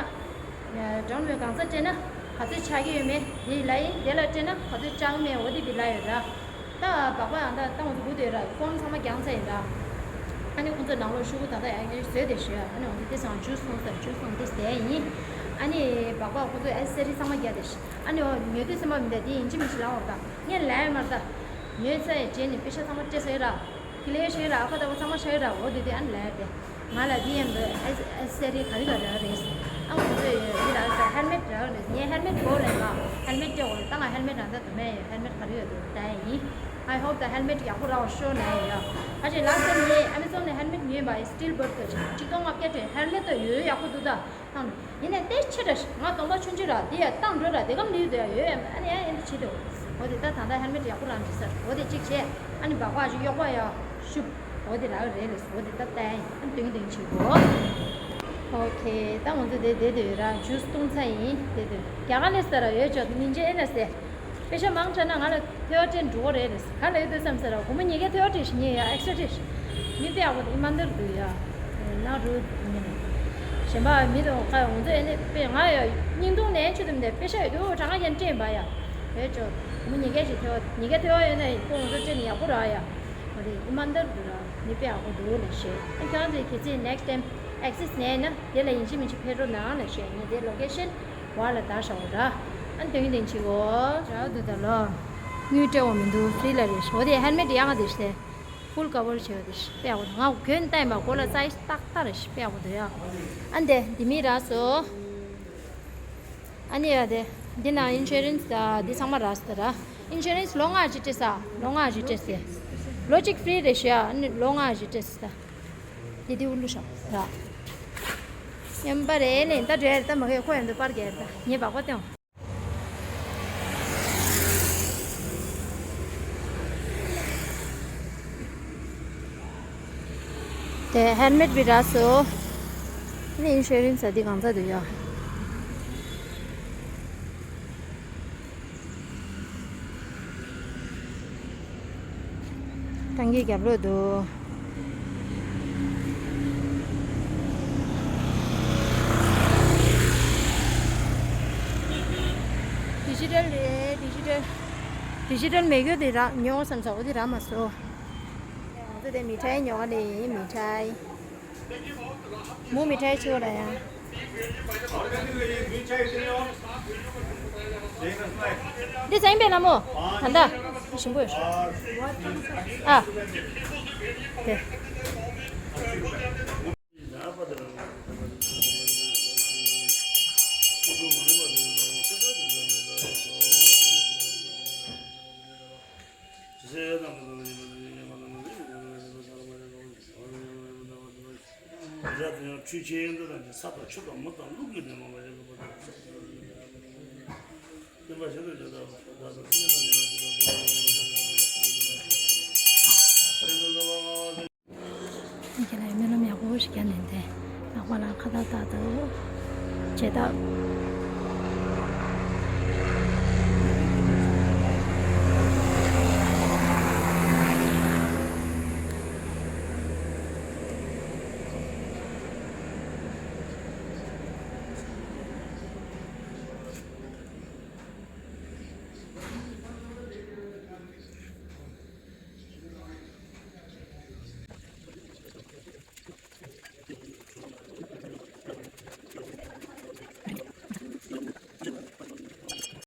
ཌའོན་པེ་མེན་ཊི་གང་ཚ་སྤྲད་ན་ག་ཚོད་ཆགས་ཀྱི་ཡོད་མེད་དེ་ལ་ཡིན། དེ་ལ་སྤྲད་ན་ག་ཚོད་ཆགས་མེད། འོ་དེ་དེ་ལ་ཡོད་ར། ད་སྦག་སྦག་ཡང་ད་ད་ང་ཚོ་སྒུག་བསྡད་ར། ཕོམ་ཚང་མ་བརྒྱངས་ཚར་ཡིན་ར། ཨ་ནི་ཁོང་ཚོ་ནང་ལོགས་ཤོག་གུ་ད་ལྟ་ཡང་བཟོས་བསྡད་ཤག་ཨ་ནི་འོ་དེ་དེ་སང་ཇུས་སོང་ཟེར། ཇུས་སོང་དེ་བཟས་ཡིན། ཨ་ནི་སྦག་སྦག་ཁོང་ཚོ་ཨེ་སེ་རི་ཚང་མ་རྒྱག་བསྡད་ཤག་ཨ་ནི་འོ་ཉོ་དུས་སེམས་པ་མི་འདྲ་དེ་ཡིན་གཅིག་མིན་གཅིག་ལབ་འོར་ད། ངས་ལན་མར་ད། ཉོས་ཚར་ཡི་རྗེས་ནས་པེ་ཤ་ཚང་མ་སྤྲད་ཚར་ཡི་ར། ཁི་ལེ་ཤེས་ར། ཨ་ཁ་ད་བ་ཚང་མ་ཤ་ཡི་ར། འོ་དེ་དེ་ཨ་ནི་ལན་དེ། ང་ལ་དེ་ཡིན་པ་ཨེ་ཨེ་སེ་རི་ག་རེ་ག་རེ་རེད། ཨ་ཁོང་ཚོས་ཡོད་དེ་ར་ཧེལ་མེད་ར་རེད། ངས་ཧེལ་མེད་གོ་ལེན་པ། ཧེལ་མེད་སྐྱེ་འོ་ད་ང་ཧེལ་མེད་རང་ད་དུ་མེད་ཡོད། ཧེལ་མེད་ག་རེ་ཡོད་དུ་ད་ཡིན། I hope the helmet ཡག་པོ་རག་པ་ཤོག་ན་ཡ། ཨ་ཅེ་ལ་སེ་ནི་ཨ་མེ་ཟོན་ནས་ཧེལ་མེད་ཉོས་པ་ཨི་སི་ཊིལ་བར་ཏི་ཆིག་སྟོང་ལྔ་བརྒྱ་སྤྲད། ཧེལ་མེད་དུ་ཡོད་ཡག་པོ་འདུག་ད། ཡིན་ནའི་དེ་ཆེ་དྲགས་ཤག་ང་གདོང་པ་ཆུང་ཆུང་ར། དེ་ཡ་བཏང་འགྲོ་ར། དེ་གམ་ལུས་དེ་ཡ་ཡོད་ཡ། ཨ་ནི་ཡ་ཡིན་དུ་ཆེ་དུ། འོ་དེ་ད་ད་ལྟ་ཧེལ་མེད་ཡག་པོ་རང་འདྲི་ས། འོ་དེ་གཅིག་བྱས། ཨ་ནི་སྦག་སྦག་ཅིག་གཡོག་པ་ཡ་ཤུབ། འོ་དེ་རག་རེད་ལས། འོ་དེ་ད་ལྟ་ཡ་ཡིན། ཨ་ནི་དུང་དུང་ཆེ་གོ། ཨོ་ཁེ། ད་ང་ཚོ་དེ་བསྡད་དུ་ཡོད་ར། ཇུས་བཏུང་ཚར་ཡིན། བསྡད་དུ་རྒྱ་གར་ལས་ས་ར་ཡོད་ཅོག་ཉིན་རྗེས་ཨེ་ན་སེ། པེ་ཤ་མང་དྲགས་ན་ང་ལ་ཐོལ་བ་སྤྲད་འགྲོ་གི་རེད་ལས། ག་ལ་ཡོད་དུས་བསམ་ས་ར། སྒོར་མོ་ཉིས་བརྒྱ་ཐོལ་བ་སྤྲད་ཤི་ཉེ་ཡ་ཨེག་སི་ཊ་སྤྲད་ཤི། མི་དཔེ་ཡག་པོ་དེ་ཨི་མ་འདིར་འདུག་ཡ། ན་རུ་མི་ནི་གཞན་པ་མི་དང་ཁ་ཡོང་ཚོ་ཨེ་ནི་དཔེ་ང་ཡ་སྙིང་ཐུང་ནས་ཆུ་དུམ་དེ་པེ་ཤ་ཡོད་དུ་གྲངས་ཀ་ཡན་སྤྲད་པ་ཡ། ཡོད་ཅོག་སྒོར་མོ་ཉིས་བརྒྱ་ཞིག་ཐོལ་བ། ཉིས་བརྒྱ་ཐོལ་བ་ཡོད་ན་ཁོ་ང་ཚོ་སྤྲད་ནས་ཡག་པོ་རག་ཡ། འོ་དེ་ཨི་མ་འདིར་འདུག་ར། མི་དཔེ་ཡག་པོ་འདུག་ལ་ཤེས། ཨ་ཁྱོད་ཚོས་གལ་སྲིད་next time access ནས་ན་དེ་ལ་ཡིན་གཅིག་མིན་གཅིག་ཕེབས་རོགས་གནང་ལ་ཤེས། ངས་དེ་ལོ་ཀེ་ཤན་བར་ལ་བདག་བཞག་འོ་ར། ཨ་དེང་དེང་ཆིག་འོ་ར་འདུག་ད་ལོ། དངུལ་སྤྲད་འོ་མི་འདུག་ཧྥི་རི་ལ་རེད། འོ་དེ་ཧེལ་མེད་ཡག་ག་དེ་ཤེས། ཕུལ་ཀ་བར་བྱས་འོ་དེ་ཤེས་དཔེ་ཡག་པོ་འདུག་ང་གོན་བལྟས་མ་གོ་ལ་སའི་ཛི་ཏག་ཏག་རེད་ཤེས། དཔེ་ཡག་པོ་འདུག་ཡ། ཨ་འདི་འདི་མི་རག་སོ། ཨ་ནི་ཡ་དེ་འདི་ན་ཨིན་ཤུ་རན་སི་ད་འདི་ཚང་མ་རག་སོ་ད་ར། ཨིན་ཤུ་རན་སི་ལོ་ལྔ་ཅིག་སྤྲད་ས། ལོ་ལྔ་ཅིག་སྤྲད་སེ། ལོ་གཅིག་ཧྥི་རི་རེད་ཤེས། ཨ་ནི་ལོ་ལྔ་ཅིག་སྤྲད་སེ་ད། དེ་དེ་འུ་ལུ་ཤག་ར། ཉམས་པ་རེད་ལེ། ད་འདྲ་རེད། ད་མ་གས་ཁོ་ཡང་འདི་པར་རྒྱག་ད་ངས་སྦག་པ་སྟེང་། དེ་ཧེལ་མེད་བི་ར་སོ། ནི་ཨིན་ཤུ་རན་སི་ཨ་དེ་གང་ཚ་འདུག་ཡ། ཏང་གི་རྒྱབ་ལོགས་འདུག། ཌི་ཇི་ཊལ་རེད། ཌི་ཇི་ཊལ། ཌི་ཇི་ཊལ་མེད་རྒྱུ་དེ་རག་ཉོ་བསམ་སོང་། འོ་དེ་རག་མ་སོང་། ང་ཚོ་དེ་མི་ཐའི་ཉོ་བ་ལས་ཡིན། མི་ཐའི། མུ་མི་ཐའི་ཆེ་བ་ལ་ཡ། འདི་ཟ་ཡིན་པས་ན་མོ། ད་ལྟ་ཞིམ་པོ་ཡོད། ཨ། དེ། ཁྱེད་ལ་སྨོན་ལམ་ཡག་པོ་ཞིག་བརྒྱབ་ནས་བསྡད། ནག་པ་ལ་ཁ་བཏགས་བཏགས་འདུག། བྱེད་ཐབས།